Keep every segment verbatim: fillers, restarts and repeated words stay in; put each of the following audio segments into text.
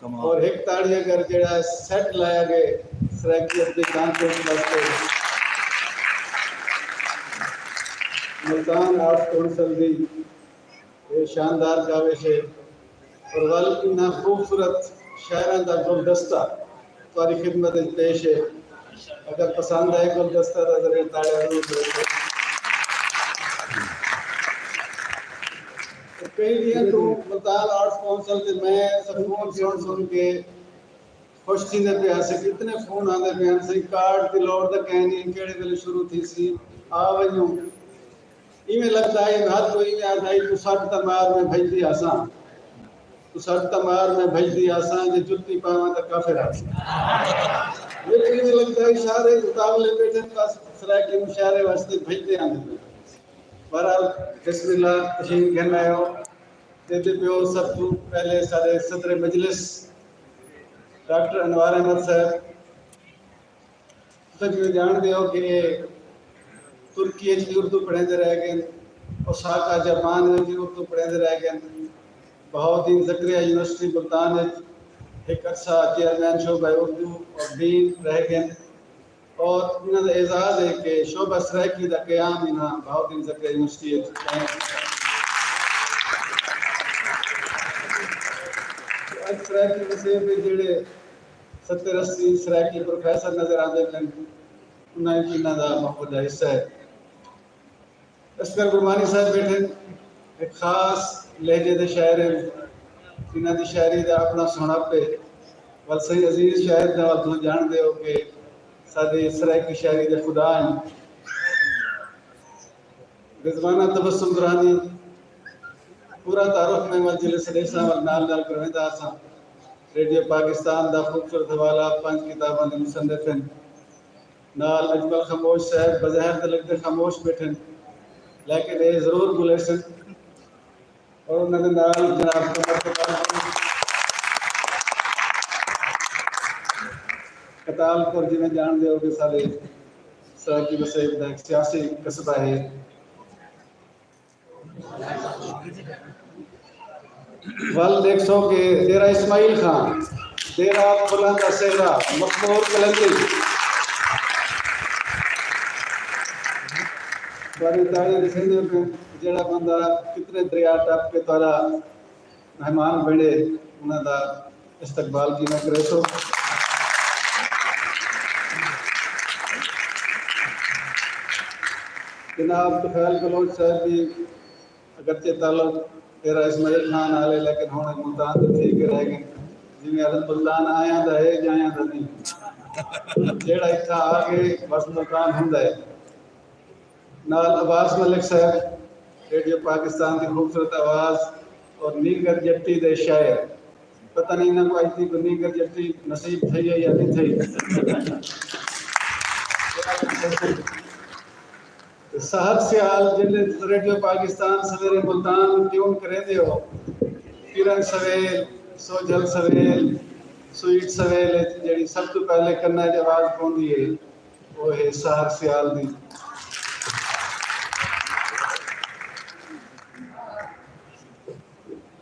اور ہک تاڑی اگر جیڑھا سیٹ لایا گئے سرائیکی ادبی کانفرنس واسطے، ملتان آرٹس کونسل دی، اے شاندار کاوش ہے۔ اور ول انہاں خوبصورت شاعراں دا گلدستہ تہاݙی خدمت وچ پیش ہے۔ اگر پسند آئے گلدستہ تاں ذرا تاڑیاں ضرور کرو۔ کئی ݙینہاں توں ملتان آرٹس کونسل تے میں سکون سݨ سݨ کے خوش تھیندے پئے ہاسے کہ اتنے فون آندے پئے ہن، سئیں کارڈ دی لوڑ تاں کائنی، کیڑھے ویلے شروع تھیسی، آ ونڄو۔ ایویں لڳدا ہے ہتھ کوں ایویں آہدا ہے، توں سٹ تاں مار میں بھڄدی ہاساں، توں سٹ تاں مار میں بھڄدی ہاساں، جے جتی پاواں تاں کافر ہاساں۔ میکوں ایویں لڳدا ہے اشارے اتاولے ٻیٹھن، بس سرائیکی مشاعرے واسطے بھڄدے آندے پئے۔ بہرحال، بسم اللہ، تشریف گھن آئے ہو۔ ݙیندے پیو سب توں پہلے ساݙے صدر مجلس ڈاکٹر انوار احمد صاحب، تساں جیویں ڄاݨدے ہو کہ اے ترکی اچ وی اردو پڑھیندے رہ ڳئے، اوساکا جاپان وچ وی اردو پڑھیندے رہ ڳئے، بہاؤالدین زکریا یونیورسٹی ملتان وچ ہک عرصہ چیئرمین شعبہ اردو اور ڈین رہ ڳئے۔ اور انہاں دا اعزاز ہے کہ شعبہ سرائیکی دا قیام انہاں بہاؤالدین زکریا یونیورسٹی اچ قائم کیتا۔ اڄ سرائیکی وسیب وچ جیڑھے ستر اسی سرائیکی پروفیسر نظر آندے پئن، انہاں وچ انہاں دا بہت وݙا حصہ ہے۔ اصغر گرمانی صاحب ٻیٹھن، ہک خاص لہجے دے شاعر ہن۔ انہاں دی شاعری دا اپݨا سوہݨپ ہے۔ ول سئیں عزیز شاعر دا ول تساں ڄاݨدے ہو کہ ساݙی سرائیکی شاعری دے خدا ہن۔ رضوانہ تبسم درانی، پورا تعارف میں ول جلسے ݙیساں ول نال نال کرویندا ہاساں۔ ریڈیو پاکستان دا خوبصورت حوالہ، پنج کتاباں دے مصنف ہن۔ نال اجمل خاموش صاحب بظاہر تے لڳدے خاموش ٻیٹھن، لیکن اے ضرور ٻولیسن۔ اور انہاں دے نال جناب قمر قتال پور، قتال پور جیویں ڄاݨدے ہو کہ ساݙے سرائیکی وسیب دا ہک سیاسی قصبہ ہے۔ ول ݙیکھسو کہ ڈیرہ اسماعیل خان، ڈیرہ پھلاں دا سہرا، مخمور قلندری۔ تہاݙی تاڑیاں ݙسیندے پئے، جیڑھا بندہ کتنے دریا ٹپ کے تہاݙا مہمان بݨے، انہاں دا استقبال کیویں کریسو۔ جناب طفیل بلوچ صاحب دی اگرچہ تعلق ڈیرہ اسماعیل خان نال ہے، لیکن ہݨ ملتان دے تھی کے رہ ڳئے۔ جیویں آہدن، ملتان آیاں دا ہے، ڄایاں دا نہیں۔ جیڑھا اتھاں آ کے بس ملتان ہوندا ہے۔ نال عباس ملک صاحب، ریڈیو پاکستان دی خوبصورت آواز اور نینگر جٹی دے شاعر۔ پتہ نہیں انہاں کوں اڄ تئیں کوئی نینگر جٹی نصیب تھئی ہے یا نہیں تھئی۔ سحر سیال، جیندے ریڈیو پاکستان سویرے ملتان ٹیون کریندے ہو، کرن سویل، سوجھل سویل، سویٹ سویل اچ جیڑھی سب توں پہلے کناں اچ آواز پوندی ہے، او ہے سحر سیال دی۔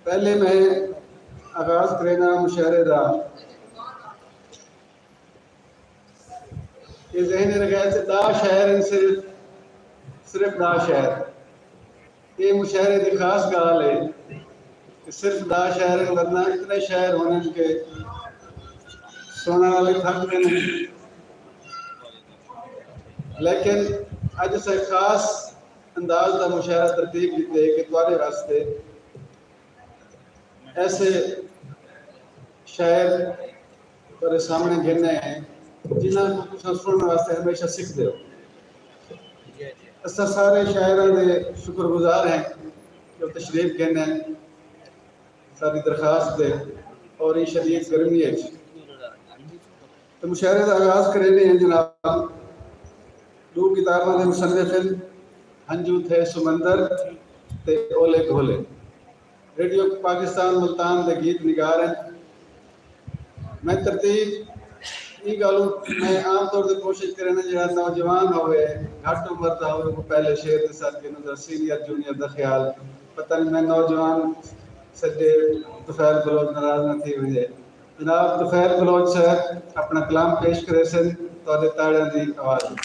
پہلے میں آغاز کرینداں مشاعرے دا۔ اے ذہن رکھے کہ ݙاہ شاعر ہن، صرف، صرف ݙاہ شاعر۔ اے مشاعرے دی خاص ڳالھ ہے کہ صرف ݙاہ شاعر ہن، ورنہ اتنے شاعر ہوندن کہ سݨݨ والے تھک ویندن۔ لیکن اڄ اساں خاص انداز دا مشاعرہ ترتیب ݙتے کہ تہاݙے واسطے ایسے شاعر تہاݙے سامݨے گھن آئے ہیں، جنہاں کوں تساں سݨݨ واسطے ہمیشہ سکدے ہو۔ اساں سارے شاعراں دے شکر گزار ہیں جو تشریف گھن آئے ساݙی درخواست تے، اور ایں شدید گرمی اچ۔ تے مشاعرے دا آغاز کریندے ہیں جناب۔ ݙو کتاباں دے مصنف ہن، ہنجو تھئے سمندر تے اولے گھولے۔ ریڈیو پاکستان ملتان دے گیت نگار ہن۔ میں ترتیب ایں ڳالھوں، میں عام طور تے کوشش کرینداں جیڑھا نوجوان ہووے، گھٹ عمر دا ہووے، اوکوں پہلے شعر تے سݙ گھنوں، ذرا سینئر جونیئر دا خیال۔ پتہ نہیں میں نوجوان سݙے طفیل بلوچ ناراض نہ تھی ونڄے۔ جناب طفیل بلوچ صاحب اپݨا کلام پیش کریسن، تہاݙے تاڑیاں دی آواز وچ۔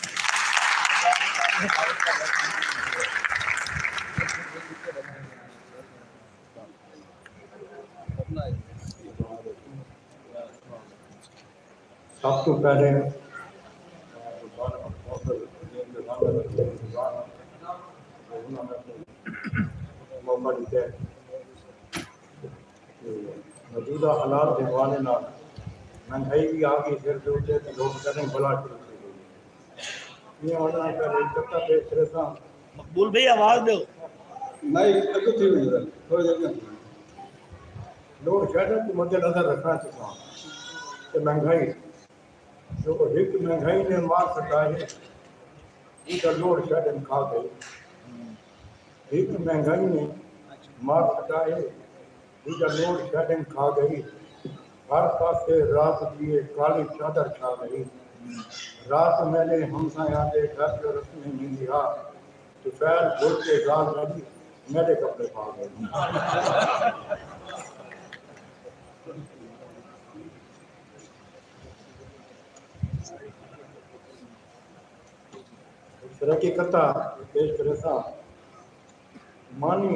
سب توں پہلے موقع ݙتے، موجودہ حالات دے حوالے نال مہنگائی وی آ ڳئی سر دے اتے تے لوک کݙاہیں بلا شروع تھی ڳئی ہے۔ ایویں ہوندے ہوئیں پہلے اکٹھا پیش کریساں۔ مقبول بھائی آواز ݙیو۔ مائیک اڳوں تھی ویندے، تھوڑے جلدی۔ لوڈ شیڈنگ کوں مدنظر رکھݨ تساں تے مہنگائی جو ہک مہنگائی نے مار سٹا ہے، ݙوجھا لوڈ شیڈنگ کھا ڳئی۔ ہک مہنگائی نے مار سٹا ہے، ݙوجھا لوڈ شیڈنگ کھا ڳئی۔ ہر پاسے رات دی اے کالی چادر چھا ڳئی۔ رات میݙے ہمسایاں دے گھر جو رسمیں ویندی ہا، طفیل بھل کے ڳالھ میݙی میݙے کپڑے پا ڳئی۔ سرائیکی قطعہ پیش کریساں۔ مانی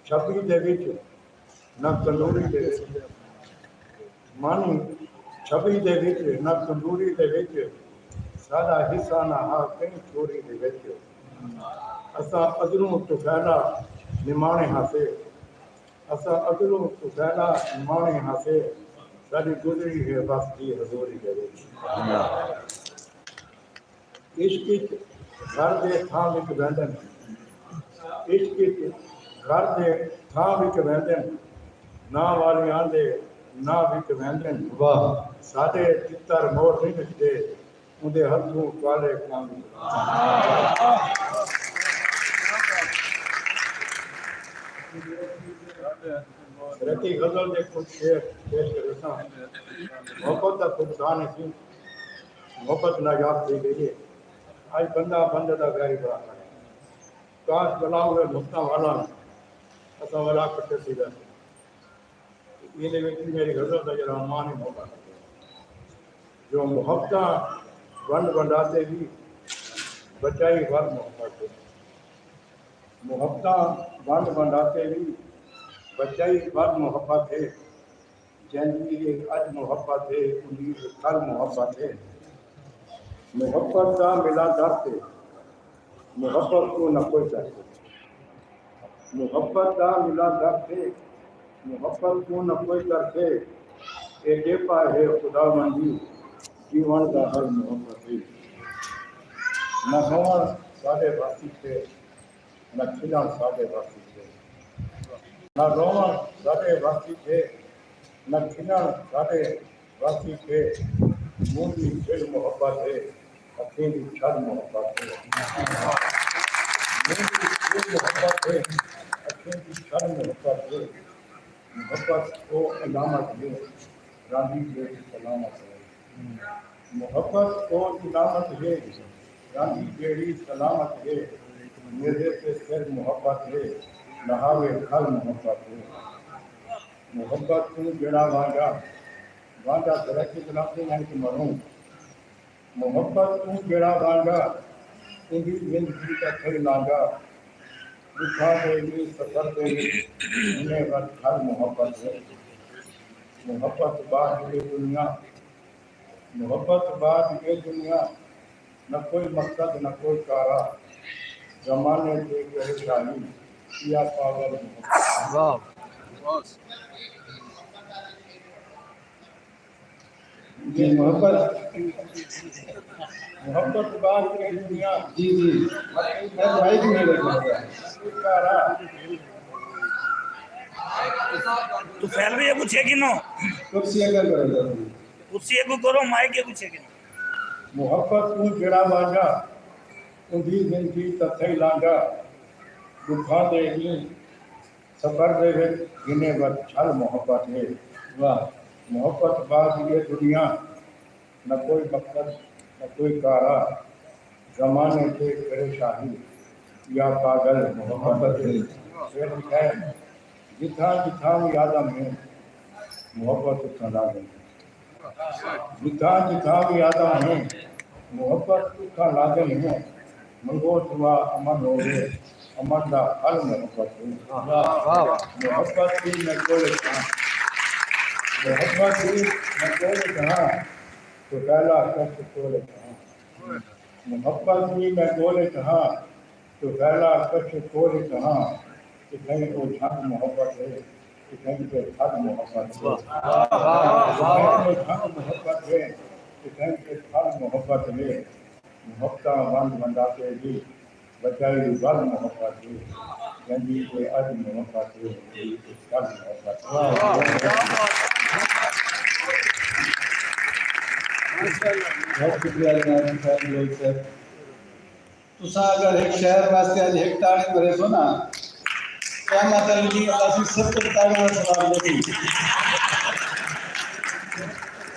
چھٻی دے وچ نہ تندوری دے وچ، مانی چھٻی دے وچ نہ تندوری دے وچ، ساݙا حصہ نہ ہا کہیں چوری دے وچ۔ اساں ازلوں طفیلا نماݨے ہاسے، اساں ازلوں طفیلا نماݨے ہاسے، ساݙی گزری ہے بس دی حضوری دے وچ۔ عشق اچ گھر دے تھاں وک ویندن، عشق اچ گھر دے تھاں وک ویندن، ناں والیاں دے ناں وک ویندن۔ واہ۔ ساݙے تتر مور نئیں وکدے، اوندے ہتھوں کالے کاں وکدن۔ سرائیکی غزل دے کجھ شعر پیش کریساں۔ محبت دا فقدان ہے سئیں، محبت نایاب تھی ڳئی ہے۔ اڄ بندہ بندے دا ویری بݨا کھڑے۔ کاش بلا ہوئے محبتاں والا، اساں ولا کٹھے تھی ویسوں۔ ایندے وچ میری غزل دا جیڑھا عنوان ہے محبت، جو محبتاں ونڈ ونڈاتے وی بچائی ول محبت ہے۔ محبتاں ونڈ ونڈاتے وی بچائی ول محبت ہے۔ جیندی اے اڄ محبت ہے، اوندی اے کل محبت ہے۔ محبت دا ملا درد ہے، محبت کوں نہ کوئی ترسے۔ محبت دا ملا درد ہے، محبت کوں نہ کوئی ترسے۔ اے ݙیپا ہے خداوند دی، جیوݨ دا حل محبت ہے۔ نہ رووݨ ساݙے وس اچ ہے، نہ کھلݨ ساݙے وس اچ ہے۔ نہ رووݨ ساݙے وس اچ ہے، نہ کھلݨ ساݙے وس اچ ہے۔ مونہہ دی کھل محبت ہے، اکھیں دی چھل محبت ہے۔ مونہہ دی کھل محبت ہے، اکھیں دی چھل محبت ہے۔ محبت او علامت ہے، راہندی جیڑھی سلامت ہے۔ محبت او علامت ہے، راہندی جیڑھی سلامت ہے۔ میݙے تے سر محبت ہے، لہاوے کھل محبت ہے۔ محبت کوں جیڑھا وانگا، وانگا سرائیکی لفظ ہے کہ مروں۔ محبت کوں جیڑھا وانگا، اوندی زندگی دا تھئی لانگا۔ ݙکھاں دے وی سفر دے وچ گھنے ول ٹھل محبت ہے۔ محبت بعد اے دنیا، محبت بعد اے دنیا، نہ کوئی مقصد نہ کوئی کارا۔ زمانے تے کرے شاہی، یا پاگل محبت۔ واہ۔ جی محبت۔ محبت بعد اے دنیا۔ جی جی۔ میں مائک نہیں رکھا۔ تو فیل بھی یہ پوچھے کہ نو؟ کرسی اگر کرو۔ کرسی اگوں کرو، مائک اگوں چھیکے۔ محبت کوں جیڑھا وانگا، اوندی زندگی تاں تھئی لانگا۔ ݙکھاں دے ایں سفر دے وچ گھنے ول ٹھل محبت ہے۔ واہ۔ محبت بعد اے دنیا، نہ کوئی مقصد نہ کوئی کارا۔ زمانے تے کرے شاہی، یا پاگل محبت ہے۔ پھر لکھا ہے، جتھاں جتھاں وی آدم ہے، محبت اتھاں لازم ہے۔ جتھاں جتھاں وی آدھا ہیں، محبت اتھاں لازم ہے۔ منگو دعا امن ہووے، امن دا پھل محبت ہے۔ محبت دی میں کولے کھاں، محبت دی میں کولے کھاں، تو پہلا کش کولے کھاں۔ محبت دی میں کولے کھاں، تو پہلا کش کولے کھاں۔ کتھائیں او جھنگ محبت ہے، کتھائیں تے پھل محبت ہے۔ کتھائیں او جھنگ محبت ہے، کتھائیں تے پھل محبت ہے۔ محبتاں ونڈ ونڈاپے دی بچائی ول محبت ہے۔ جیندی تے اڄ محبت ہے، جیندی تے کل محبت ہے۔ بہت شکریہ جناب صاحب، لوئی صاحب۔ تساں اگر ہک شہر واسطے اڄ ہک تاڑی مریسو نا، قیامت والے ݙینہہ اللہ اسی ستر تاڑیاں دا ثواب ݙیسی۔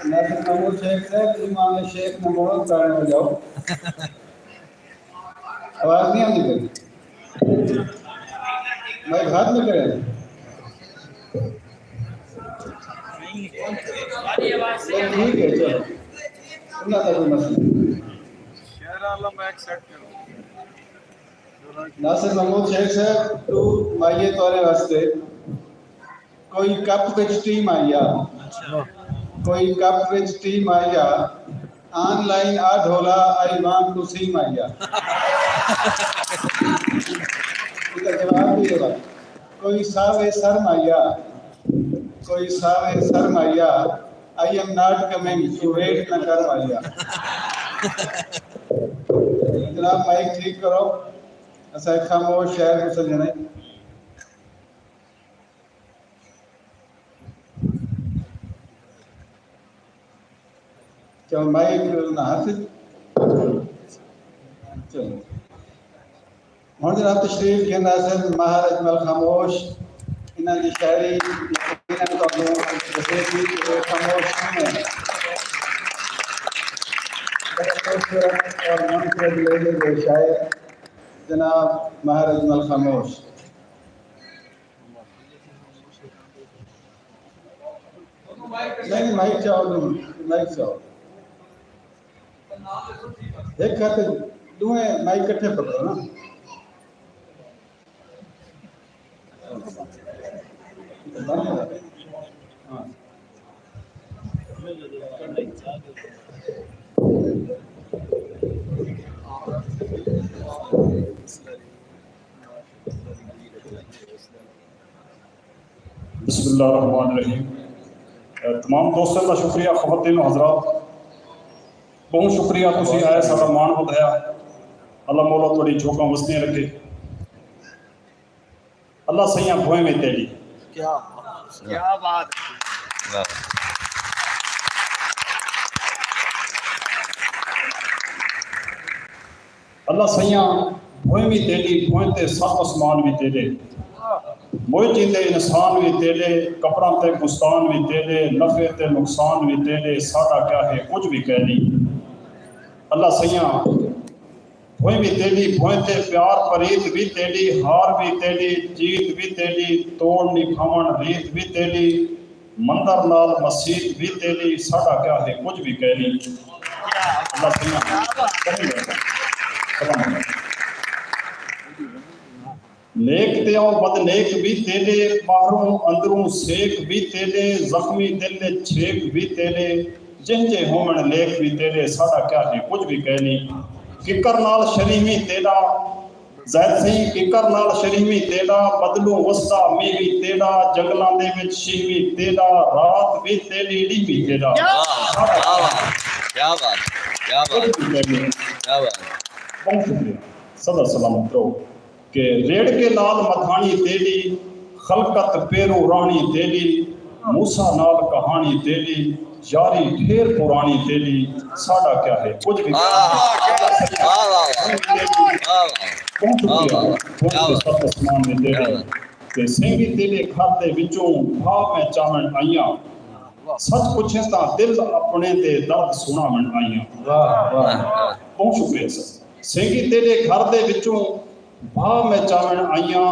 ناصر محمود شیخ صاحب، امام شیخ نمبر تاڑیاں وڄاؤ۔ آواز نہیں آندی پئی؟ مائک ہاتھ میں کریں۔ نہیں، ٹھیک ہے، چلو۔ اللہ کا کوئی مسئلہ نہیں۔ ناصر محمود شیخ صاحب، ٹو مائیے تورے واسطے۔ کوئی کپ وچ ٹی مائیا، کوئی کپ وچ ٹی مائیا، آن لائن آ ڈھولا، آئی وانٹ ٹو سی مائیا۔ ایندے جواب وی ہے۔ کوئی ساوے سر مائیا، کوئی ساوے سر مائیا، آئی ایم ناٹ کمنگ، توں ویٹ نہ کر مائیا۔ جناب مائک ٹھیک کرو، اساں ہک خاموش شہر کوں سڄݨے۔ چلو، مائک نہ ہتھ۔ چلو۔ ہݨ جناب تشریف گھن آسن ماہر اجمل خاموش، انہاں دی شاعری یقیناً تہاکوں ݙسیسی کہ او خاموش کیوں ہے۔ بڑے خوبصورت اور من پریویلیجڈ شاعر جناب ماہر اجمل خاموش۔ نہیں، نہیں، مائک چاؤ، نہیں، مائک چاؤ۔ ہک ہتھ ݙوہیں مائک کٹھے پکڑو نا۔ ہاں۔ بسم اللہ الرحمن الرحیم۔ اے تمام دوستاں دا شکریہ، خواتین و حضرات، بہت شکریہ، تسی آئے، ساݙا مان ودھایا۔ اللہ مولا تہاݙی جھوکاں وسدیاں رکھے۔ اللہ سئیاں بھوئیں وی تیݙی۔ کیا بات، کیا بات۔ واہ۔ اللہ سئیاں، بھوئیں وی تیݙی، بھوئیں تے ست اسمان وی تیݙے، موئے جیندے انسان وی تیݙے، قبراں تے بستان وی تیݙے، نفع تے نقصان وی تیݙے، ساݙا کیا ہے کجھ وی کائنی۔ اللہ سئیاں، بھوئیں وی تیݙی، بھوئیں تے پیار پریت وی تیݙی، ہار وی تیݙی، جیت وی تیݙی، توڑ نبھاوݨ ریت وی تیݙی، مندر نال مسیت وی تیݙی، ساݙا کیا ہے کجھ وی کائنی۔ اللہ سئیاں، سلام۔ نیک تے او بد نیک وی تیݙے، ٻاہروں اندروں سیک وی تیݙے، زخمی دل اچ چھیک وی تیݙے، جہیں جہیں ہووݨ لیک وی تیݙے، ساݙا کیا ہے کجھ وی کائنی۔ ککر نال شریح وی تیݙا، زید سئیں، ککر نال شریح وی تیݙا، بدلوں وسدا مینہ وی تیݙا، جنگلاں دے وچ شینہ وی تیݙا، رات وی تیݙی، ݙینہہ وی تیݙا۔ کیا بات، کیا بات، کیا بات، کیا بات۔ کجھ وی کائنی۔ کیا بات۔ بہت شکریہ۔ صدر سلامت رہو۔ کہ ریڑھ کے نال مدھاݨی تیݙی، خلقت پیروں راہݨی تیݙی، موسیٰ نال کہاݨی تیݙی، یاری ڈھیر پراݨی تیݙی، ساݙا کیا ہے کجھ وی۔ واہ، واہ، واہ، واہ۔ بہت شکریہ۔ واہ، واہ۔ بہت شکریہ۔ سب اسمان میں تیݙے۔ تے سینگی تیݙے گھر دے وچوں بھا میں چاوݨ آئیاں۔ سچ پچھیں تاں دل اپݨے دے درد سݨاوݨ آئیاں۔ واہ، واہ۔ بہت شکریہ سر۔ سینگی تیݙے گھر دے وچوں بھا میں چاوݨ آئیاں،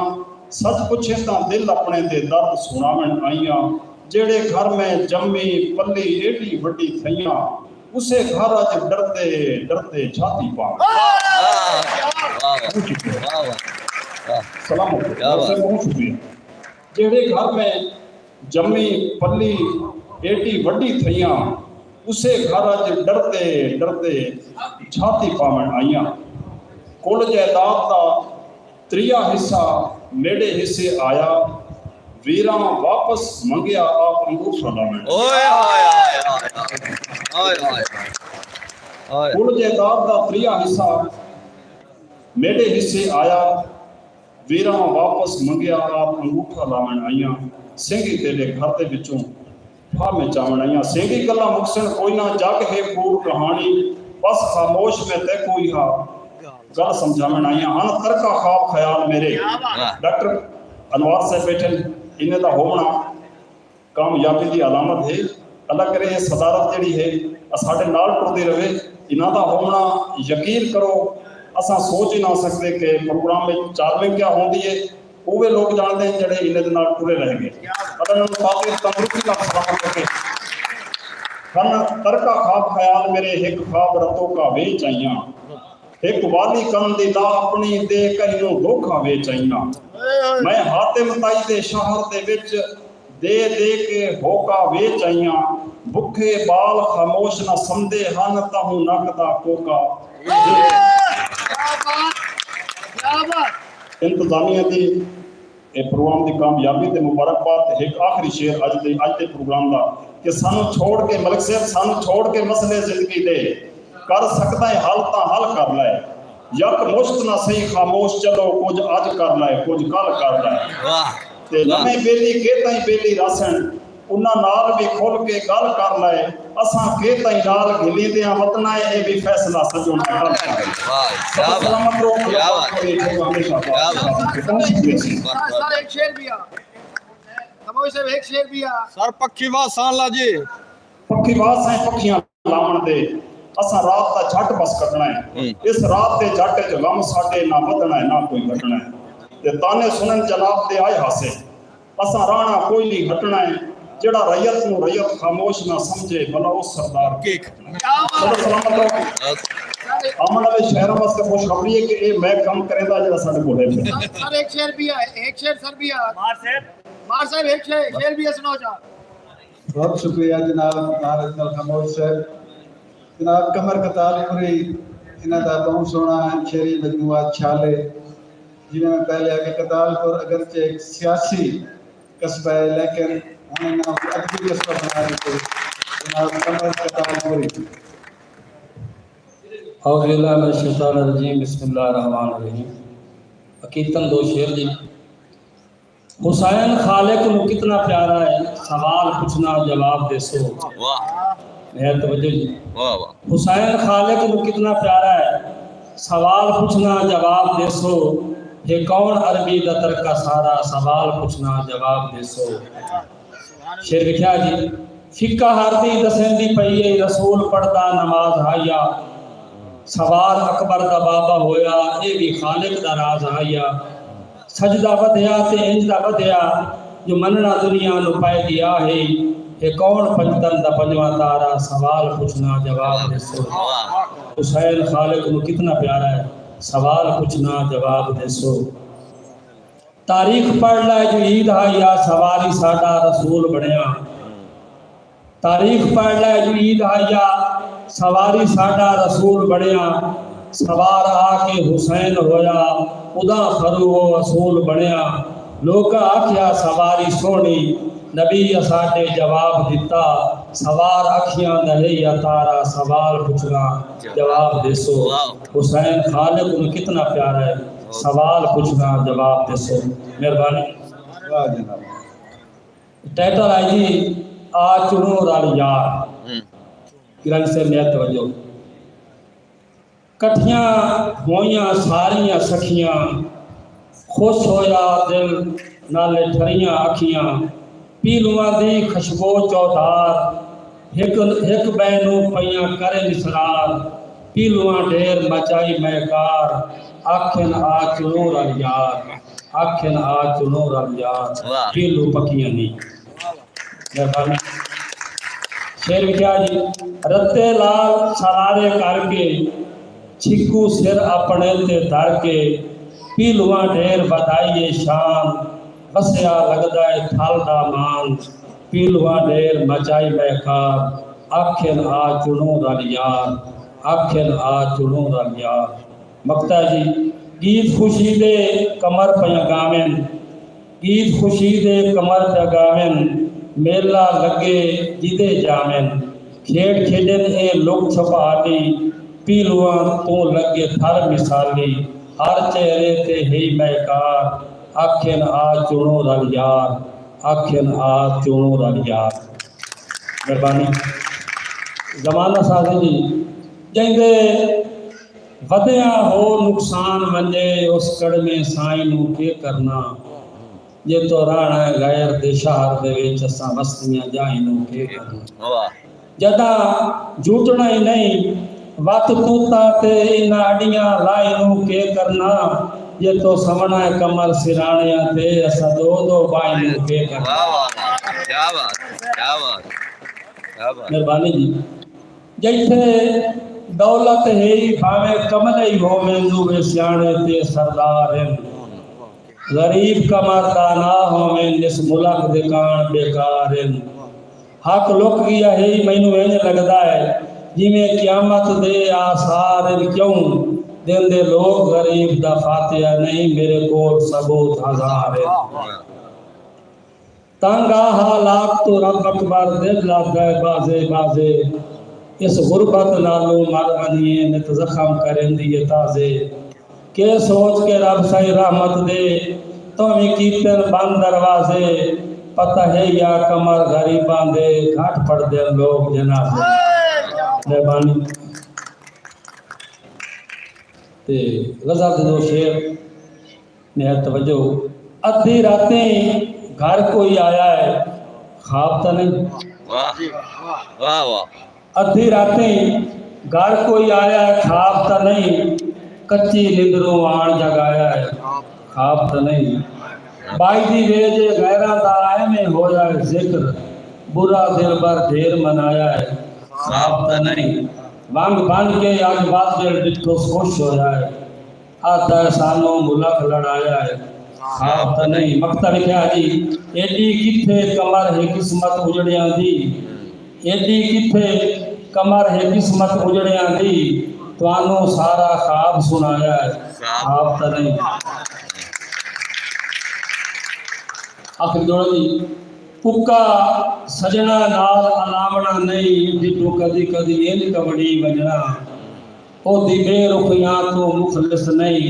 سچ پچھیں تاں دل اپݨے دے درد سݨاوݨ آئیاں، جیڑھے گھر میں جمی پلی ایڈی وڈی تھئیاں، اسے گھر اچ ڈردے ڈردے چھاتی پاویں۔ واہ، واہ، واہ، واہ، واہ۔ سلامت۔ کیا بات۔ بہت شکریہ۔ جیڑھے گھر میں جمی پلی ایڈی وڈی تھئیاں، اسے گھر اچ ڈردے ڈردے چھاتی پاوݨ آئیاں۔ کل جائیداد دا تریہا حصہ میݙے حصے آیا، ویراں واپس منگیا آپ انگوٹھا لاوݨ۔ اوئے ہوئے ہوئے ہوئے ہوئے۔ اوئے ہوئے ہوئے۔ اوئے۔ کل جائیداد دا تریہا حصہ میݙے حصے آیا، ویراں واپس منگیا آپ انگوٹھا لاوݨ آئیاں۔ سینگی تیݙے گھر دے وچوں پھا میں چاوݨ آئیاں۔ سینگی گلاں مکسن کوئی نہ، جگ ہے کوڑ کہاݨی، بس خاموش میں تیکوں ایہا گل سمجھاوݨ آئیاں۔ ہن ترکا خواب خیال میرے۔ واہ۔ ڈاکٹر انوار صاحب بیٹھے، انہیں دا ہووݨا کامیابی دی علامت ہے۔ اللہ کرے اے صدارت جیڑھی ہے اساݙے نال ٹردی رہے۔ انہاں دا ہووݨا، یقین کرو، اساں سوچ ہی نہ سڳدے کہ پروگرام وچ چارمنگ کیا ہوندی ہے۔ اوہے لوک ڄاݨدے ہن جیڑھے انہیں دے نال ٹرے رہ ڳئے۔ اللہ انہاں نوں پاک تندرستی نال سلامت رکھے۔ ہن ترکا خواب خیال میرے، ہک خواب رتوکا ویچ آئیاں۔ ہک والی کن دی لا اپݨی دے کہیں نوں دھوکا ویچ آئیاں۔ میں حاتم تائی دے شہر دے وچ دے دے کے ہوکا ویچ آئیاں۔ بکھے ٻال خاموش نہ سمدے ہن، تہوں نک دا کوکا۔ کیا بات، کیا بات۔ انتظامیہ دی اے پروگرام دی کامیابی تے مبارکباد۔ تے ہک آخری شعر اڄ دے، اڄ دے پروگرام دا، کہ سانوں چھوڑ کے، ملک صاحب، سانوں چھوڑ کے مسئلے زندگی دے کر سڳدا ہے حل تاں حل کر لے۔ یک مشت نہ سہی خاموش چلو، کجھ اڄ کر لے، کجھ کل کر لے۔ واہ۔ تے واہ۔ نویں بیلی کے تائیں بیلی رہسن، انہاں نال وی کھل کے ڳل کر لے۔ اساں کے تائیں نال گھلیندے ہاں وطنا، اے وی فیصلہ سڄݨ دا کل کر لے۔ واہ، کیا بات۔ سلامت رہو، کیا بات۔ ہمیشہ بات۔ کیا بات۔ بہت شکریہ سی۔ واہ، واہ۔ سر، ہک شعر بھی آ۔ خاموش صاحب، ہک شعر بھی آ۔ سر، پکھی واہ سان لا جی۔ پکھی واہ سائیں پکھیاں لاوݨ دے، اساں رات دا جھٹ بس کڈݨا ہے۔ ہوں۔ اس رات دے جھٹ اچ غم ساݙے نہ ودھݨا ہے، نہ کوئی گھٹݨا ہے۔ تے طعنے سݨݨ جناب دے آئے ہاسے، اساں رہݨا کوئی نہیں ہٹݨا ہے۔ جیڑھا رعیت نوں رعیت خاموش نہ سمجھے، بھلا اس سردار کے کھٹݨا ہے۔ کیا بات۔ چلو سلامت رہو۔ بس۔ امن والے شہراں واسطے خوشخبری ہے کہ اے میں کم کریندا جیڑھا ساݙے کول ہے۔ سر، سر، ایک شعر بھی ہے، ایک شعر سر بھی ہے۔ مار صاحب۔ مار صاحب، ایک شعر، شعر بھی ہے، سناؤ جا۔ بہت شکریہ جناب مہاراج نال خاموش صاحب۔ جناب قمر قتال پوری، انہاں دا ٻہوں سوہݨا شعری مجموعہ چھالے۔ جیویں میں پہلے آکھیا، قتال پور اگرچہ ہک سیاسی قصبہ ہے، لیکن ہݨ انہاں کوں ادبی قصبہ بݨا ݙتے۔ جناب قمر قتال پوری۔ اعوذ باللہ من الشیطان الرجیم، بسم اللہ الرحمن الرحیم۔ عقیدتاً دو شعر جی۔ حسین خالق نوں کتنا پیارا ہے، سوال پچھنا جواب ݙیسو۔ واہ۔ مہر توجہ جی۔ واہ واہ۔ حسین خالق نوں کتنا پیارا ہے، سوال پچھنا جواب ݙیسو۔ ہے کون عربی دا ترکا سارا، سوال پچھنا جواب ݙیسو۔ شعر لکھیا جی، فقہ ہر دی ݙسیندی پئی اے، رسول پڑھدا نماز ہایا۔ سوار اکبر دا بابا ہویا، اے وی خالق دا راز ہایا۔ سجدہ ودھیا تے انج دا ودھیا، جو منݨا دنیا نوں پئے ڳیا ہے۔ ہے کون پنجتن دا پنجواں تارا، سوال پچھنا جواب ݙیسو۔ واہ۔ حسین خالق نوں کتنا پیارا ہے، سوال پچھنا جواب ݙیسو۔ تاریخ پڑھ لے جو عید ہایا، سواری ساݙا رسول بݨیا۔ تاریخ پڑھ لے جو عید ہایا، سواری ساݙا رسول بݨیا۔ سوار آ کے حسین ہویا، ادا خرو و اصول بݨیا۔ لوکاں آکھیا سواری سوہݨی، نبی اساݙے جواب ݙتا۔ سوار اکھیاں دا ہے یا تارا، سوال پچھنا جواب ݙیسو۔ واہ۔ حسین خالق نوں کتنا پیارا ہے، سوال پچھنا جواب ݙیسو۔ مہربانی۔ واہ جناب۔ ٹائٹل آئی جی، آ چنو رل یار۔ ہوں۔ گرنتھ صاحب میرا توجہ۔ کٹھیاں ہوئیاں ساریاں سکھیاں، خوش ہویا دل نالے ٹھریاں اکھیاں۔ پیلواں دی خشبو چودھار، ہک، ہک ٻئے نوں پئیاں کرن اسرار۔ پیلواں ڈھیر مچائی میں کار، آکھن آ چنو رل یار، آکھن آ چنو رل یار۔ واہ۔ پیلو پکیاں نی۔ مہربانی۔ شعر لکھیا جی، رتے لال سرارے کر کے، چھکو سر اپݨے تے دھر کے، پیلواں ڈھیر ودھائی اے شان، وسیا لڳدا اے تھل دا مان، پیلواں ڈھیر مچائی میں کار، آکھن آ چنوں رل یار، آکھن آ چنوں رل یار۔ مقطع جی، گیت خوشی دے قمر پیاں ڳاون، گیت خوشی دے قمر پیا ڳاون، میلہ لڳے جیندے جاون، کھیݙ کھیݙن اے لک چھپالی، پیلواں توں لڳے تھر مثالی، ہر چہرے تے ہئی مہکار، آکھن آ چنوں رل یار، آکھن آ چنوں رل یار۔ مہربانی۔ زمانہ سازیں جی، جیندے ودیاں ہو نقصان ونڄے، اس کڑمے سائیں نوں کے کرنا؟ جے تو رہݨا ہے غیر دے شہر دے وچ، اساں وستیاں جائیں نوں کے کرنا؟ واہ۔ جݙاں جھٹݨا ہی نہیں وت توتاں تے، انہاں اݙیاں لائیں نوں کے کرنا؟ جے تو سوݨا ہے قمر سراݨیاں تے، اساں دو دو بائیں نوں کے کرنا؟ واہ واہ واہ، کیا بات، کیا بات، کیا بات۔ مہربانی جی۔ جتھے دولت ہئی بھاویں کملے ہی ہوون، نوے سیاݨے تے سردار ہن۔ غریب قمر دانا ہوون، اس ملک دے کاݨ بیکار ہن۔ حق لک ڳیا ہئی، مینوں انج لڳدا ہے جیویں قیامت دے آثار ہن۔ کیوں ݙیندے لوک غریب دا فاتحہ نہیں، میرے کول ثبوت ہزار ہن۔ تنگ آ حالات توں رب اکبر، دل لہدا ہے بازے بازے، اس غربت نالوں مر ونڄیے، نت زخم کریندی ہے تازے۔ کے سوچ کے رب سائیں رحمت دے، توں وی کیتن بند دروازے۔ پتہ ہے یا قمر غریباں دے، گھٹ پڑھدن لوک جنازے۔ مہربانی۔ تے غزل دے دو شعر۔ نہایت توجہ۔ ادھی راتیں گھر کوئی آیا ہے، خواب تاں نہیں؟ واہ، واہ، واہ۔ ادھی راتیں گھر کوئی آیا ہے، خواب تاں نہیں؟ کچی نندروں آن جگایا ہے، خواب تاں نہیں؟ بائی دی وے جے غیراں دا ایویں ہویا ہے ذکر، برا دلبر ڈھیر منایا ہے، خواب تاں نہیں؟ ونگ بن کے اج وادل ڈٹھوس خوش ہویا ہے، آہدا ہے سانوں ملک لڑایا ہے، خواب تاں نہیں۔ مقطع لکھیا جی، ایݙی کتھے قمر ہے قسمت اجڑیاں دی، ایݙی کتھے قمر ہے قسمت اجڑیاں دی، تہانوں سارا خواب سݨایا ہے، خواب تاں نہیں۔ آخری جوڑا جی، اکا سڄݨاں نال الاوݨا نہیں، ڈڈو کدی کدی انج کمڑی ونڄݨا۔ اوندی بے رخیاں توں مخلص نہیں،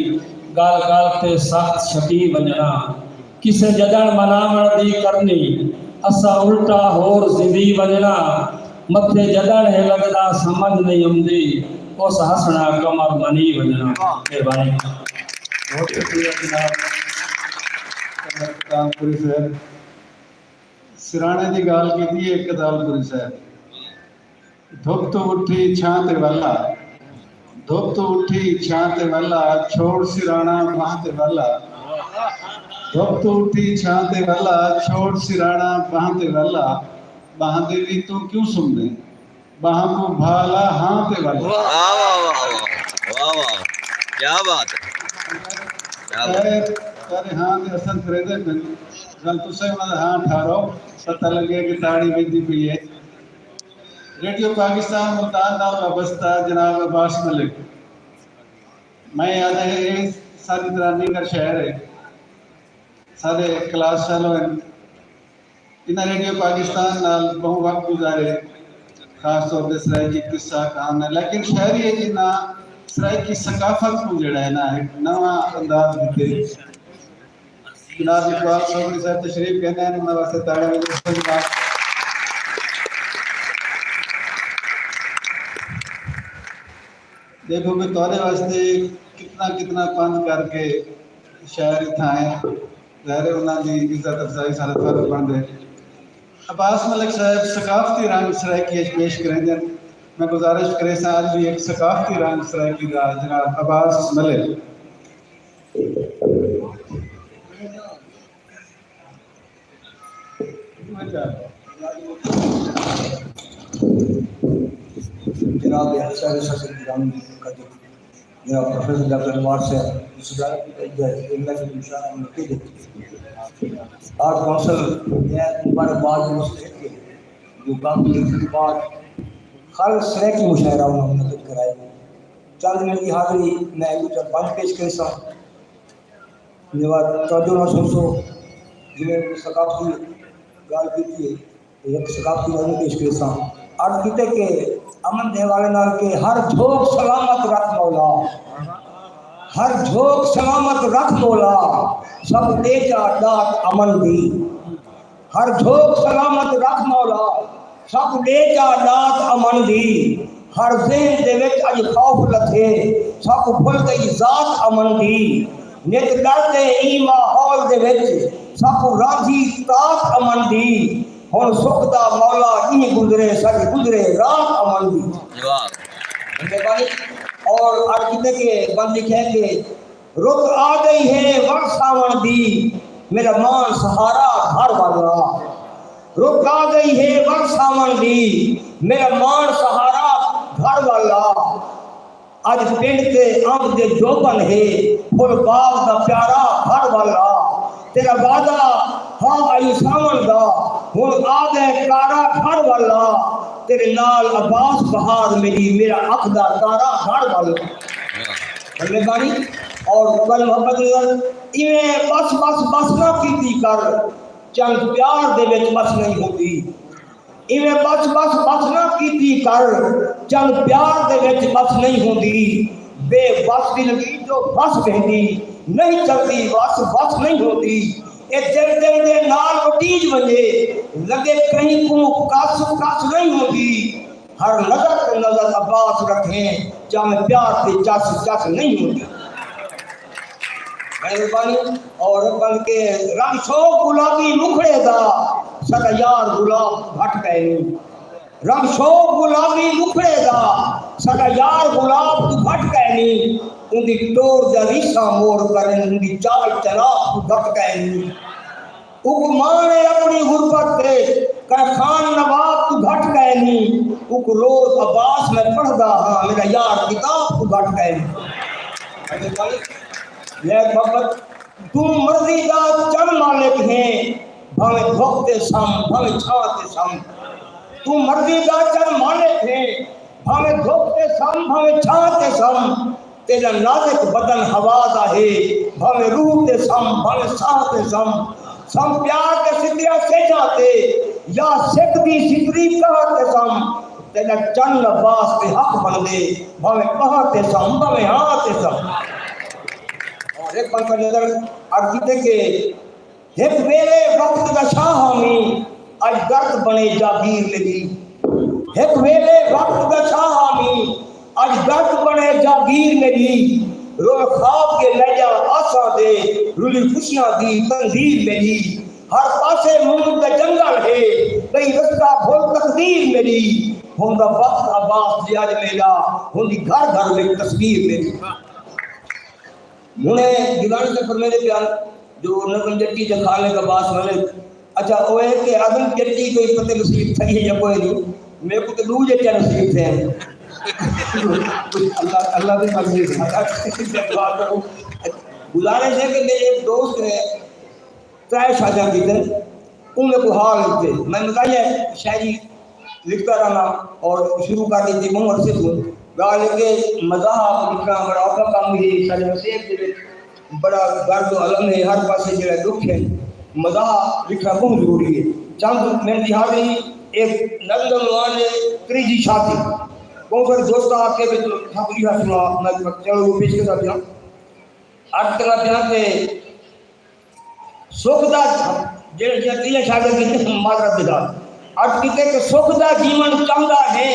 ڳل ڳل تے سخت شکی ونڄݨا۔ کسے جݙݨ مناوݨ دی کرنی، اساں الٹا ہور زندی ونڄݨا۔ متھے جݙݨ ہے لڳدا سمجھ نہیں امدی، اس ہسݨا قمر منی ونڄݨا۔ مہربانی۔ بہت شکریہ جناب۔ سرانڑے دی ڳالھ کیتی ہے کدال پوری صاحب۔ دھپ توں اٹھی چھاں تے ولا، دھپ توں اٹھی چھاں تے ولا، چھوڑ سرانڑا ٻانہہ تے ولا۔ دھپ توں اٹھی چھاں تے ولا، چھوڑ سرانڑا ٻانہہ تے ولا۔ ٻانہہ دے وی توں کیوں سمدیں؟ ٻانہہ کوں بھا لا ہاں تے ول۔ واہ، واہ، واہ، واہ، واہ، واہ۔ کیا بات ہے، کیا بات ہے۔ سارے، سارے ہاں تے اساں کریندے پن۔ ول تساں انہاں دا ہاں ٹھارو، پتہ لڳے کہ تاڑی وڄدی پئی ہے۔ ریڈیو پاکستان ملتان نال وابستہ جناب عباس ملک۔ میں آہدا اے ساݙی طرح نینگر شہر ہے۔ سارے کلاس فیلو ہن۔ انہاں ریڈیو پاکستان نال ٻہوں وقت گزارے، خاص طور تے سرائیکی قصہ کہاونا، لیکن شاعری اچ انہاں سرائیکی ثقافت کوں جیڑھا ہے نا، ہک نواں انداز ݙتے۔ جناب اقبال سومری صاحب تشریف گھن آئے، انہاں واسطے تاڑیاں دی بہت بڑی بات۔ ݙیکھو کہ تہاݙے واسطے کتنا کتنا پندھ کر کے شاعر اتھاں آئے۔ ظاہر ہے انہاں دی عزت افزائی سارا فرض بݨدے۔ عباس ملک صاحب ثقافتی رنگ سرائیکی اچ پیش کریندن۔ میں گزارش کریساں اڄ وی ہک ثقافتی رنگ سرائیکی دا جناب عباس ملک۔ جناب صاحب صدر گرامی قدر جناب پروفیسر ڈاکٹر انوار صاحب، صدارت کی تجدید ایم ایف مشاعرہ منعقد ہے۔ آرٹ کونسل نے مبارکباد مستحق ہے جو کافی عرصے بعد خالص سرائیکی مشاعرہ انہوں نے منعقد کرائے۔ چند منٹ کی حاضری میں ایک چند بند پیش کرساں۔ میوا توجہ نال سنسو، جنہیں ثقافتی ڳالھ کیتی ہے، تے ہک ثقافتی نظم پیش کریساں۔ عرض کیتے کہ امن دے حوالے نال کہ ہر جھوک سلامت رکھ مولا، ہر جھوک سلامت رکھ مولا، سب ݙے چا ݙات امن دی۔ ہر جھوک سلامت رکھ مولا، ساکوں ݙے چا ݙات امن دی۔ ہر ذہن دے وچ اڄ خوف لتھے، ساکوں بھل ڳئی ذات امن دی۔ نت ݙر دے ایں ماحول دے وچ، ساکوں راندھی تات امن دی۔ ہݨ سکھ دا مولا ݙینہہ گزرے، ساݙی گزرے رات امن دی۔ واہ۔ مہربانی۔ اور عرض کیتے کہ بند لکھے کہ رک آ ڳئی ہے وڑ ساوݨ دی، میݙا ماݨ سہارا گھر والا۔ رک آ ڳئی ہے وڑ ساوݨ دی، میݙا ماݨ سہارا گھر والا۔ اڄ پنڈ تے امب دے جوبن ہے، پھل باغ دا پیارا گھر والا۔ تیݙا وعدہ ہا آئی ساوݨ دا، ہݨ آ ڳئے کارا گھر والا۔ تیݙے نال عباس بہار میݙی، میݙا اکھ دا تارا گھر والا۔ مہربانی۔ اور ڳل محبت نال ایویں بس بس بس نہ کیتی کر، چنگ پیار دے وچ بس نہیں ہوندی۔ ایویں بس بس بس نہ کیتی کر، چنگ پیار دے وچ بس نہیں ہوندی۔ بے وس دی لگی جو بس ویندی، نہیں چلدی وس وس نہیں ہوندی۔ اے دل دل دے نال وٹیج ونڄے، لڳے کہیں کوں کس کس نہیں ہوندی۔ ہر نظر تے نظر عباس رکھیں، چم پیار دی چس چس نہیں ہوندی۔ مہربانی۔ اور بن کے رنگ شوق گلابی مکھڑے دا، ساݙا یار گلاب گھٹ کائنی۔ رنگ شوق گلابی مکھڑے دا، ساݙا یار گلاب توں گھٹ کائنی۔ اوندی ٹور دا ریسہ مور کرن، اوندی چال چناب توں گھٹ کائنی۔ اوکوں ماݨ ہے اپݨی غربت تے، کہیں خان نواب توں گھٹ کائنی۔ اوکوں روز عباس میں پڑھدا ہاں، میݙا یار کتاب توں گھٹ کائنی۔ میک محبت، توں مرضی دا چن مالک ہیں، بھاویں دھپ تے سم، بھاویں چھاں تے سم۔ توں مرضی دا چن مالک ہیں، بھاویں دھپ تے سم، بھاویں چھاں تے سم۔ تیݙا نازک بدن ہوا دا ہے، بھاویں روح تے سم، بھاویں ساہ تے سم۔ سم پیار دے ستریا سیجھاں تے، یا سک دی ستری کاہ تے سم۔ تیݙا چن عباس تے حق بݨدے، بھاویں ٻاہ تے سم، بھاویں ہاں تے سم۔ اور ہک بند نظر عرض کیتے کہ ہک ویلے وقت دا شاہ ہامی، اڄ درد بݨے جاگیر میݙی۔ ہک ویلے وقت دا شاہ ہامی، اڄ درد بݨے جاگیر میݙی۔ روئے خواب کے لے جا آساں دے، رلی خوشیاں دی تندیر میݙی۔ ہر پاسے موت دا جنگل ہے، ڳئی رستہ بھل تقدیر میݙی۔ ہوندا وقت عباس جی اڄ میݙا، ہوندی گھر گھر وچ تصویر میݙی۔ ہݨ اے دیوان تے فرمیندے پئے ہن جو نظم جٹی تے خالق عباس ملک۔ اچھا، او اے کہ آدم جٹی کوئی پتہ نصیب تھئی ہے یا کوئی نہیں، میکوں تے ݙو جٹیاں نصیب تھئین۔ اللہ، اللہ دی مرضی ہے۔ گزارش ہے کہ میرے ایک دوست نے ترے شادیاں کیتن، اوں میکوں حال ݙتے۔ میں مزاحیہ شاعری لکھدا رہنا اور شروع کر ݙتی ٻہوں عرصے توں۔ ڳالھ اے کہ مزاح لکھݨا بڑا اوکھا کم ہے، ساݙے وسیب دے وچ بڑا درد و الم ہے، ہر پاسے جیڑھا ݙکھ ہے، مزاح لکھݨا ٻہوں ضروری ہے۔ چند منٹ دی حاضری، ایک نظم عنوان ہے تریجھی شادی۔ ٻہوں سارے دوست آ کے وچ سب ݙیہا سݨا، میں چلو پیش کردا پیاں۔ عرض کردا پیاں کہ سکھ دا جیڑھے جیڑھے تریجھا شاگرد کیتے معذرت دی ڳالھ۔ عرض کیتے کہ سکھ دا جیوݨ چاہندا ہے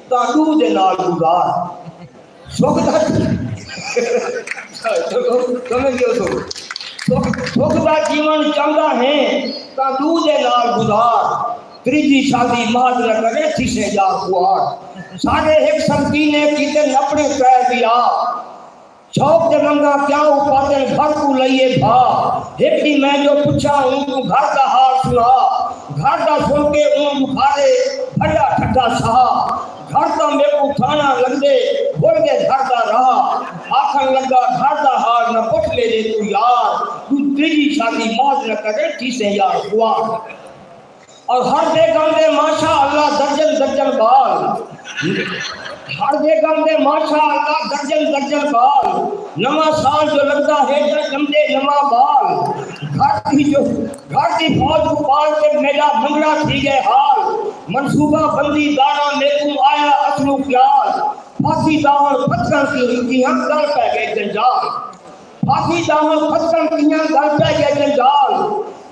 تاں ݙو دے نال گزار۔ سکھ دا سمجھ ڳیو سو۔ سکھ، سکھ دا جیوݨ چاہندا ہے تاں ݙو دے نال گزار۔ تریجھی شادی مہد نہ کرے تھیسیں یار خوار۔ ساݙے ہک سنگتی نے کیتے اپݨے ترے ویاہ۔ شوق دے منگاں کیا اپادن گھر کوں لئیے بھا۔ ہک ݙینہہ میں جو پچھا اوں کوں گھر دا حال سݨا۔ گھر دا سݨ کے اوں ݙکھارے بھنڈا ٹھڈا سہا۔ گھر تاں میکوں اٹھانا لگدے، بھل گئے گھر دا راہ۔ آکھن لگا گھر دا حال نہ پچھ میرے توں یار، توں تیجی شادی ماض نہ کرے تھیسیں یار خوار۔ اور ہر بیگم دے ماشاء اللہ درجن درجن بال، ہر بیگم دے ماشاء اللہ درجن درجن بال۔ نواں سال جو لگدا ہے تاں ڄمدے نواں بال۔ گھر دی جو گھر دی فوج کوں پال تے میݙا منگڑا تھی ڳئے حال۔ منصوبہ بندی داݨا میکوں آیا اصلوں خیال۔ پھاسی داوݨ پھتکݨ کیہاں ڳل پئے ڳئے جنجال۔ پھاسی داوݨ پھتکݨ کیہاں ڳل پئے ڳئے جنجال۔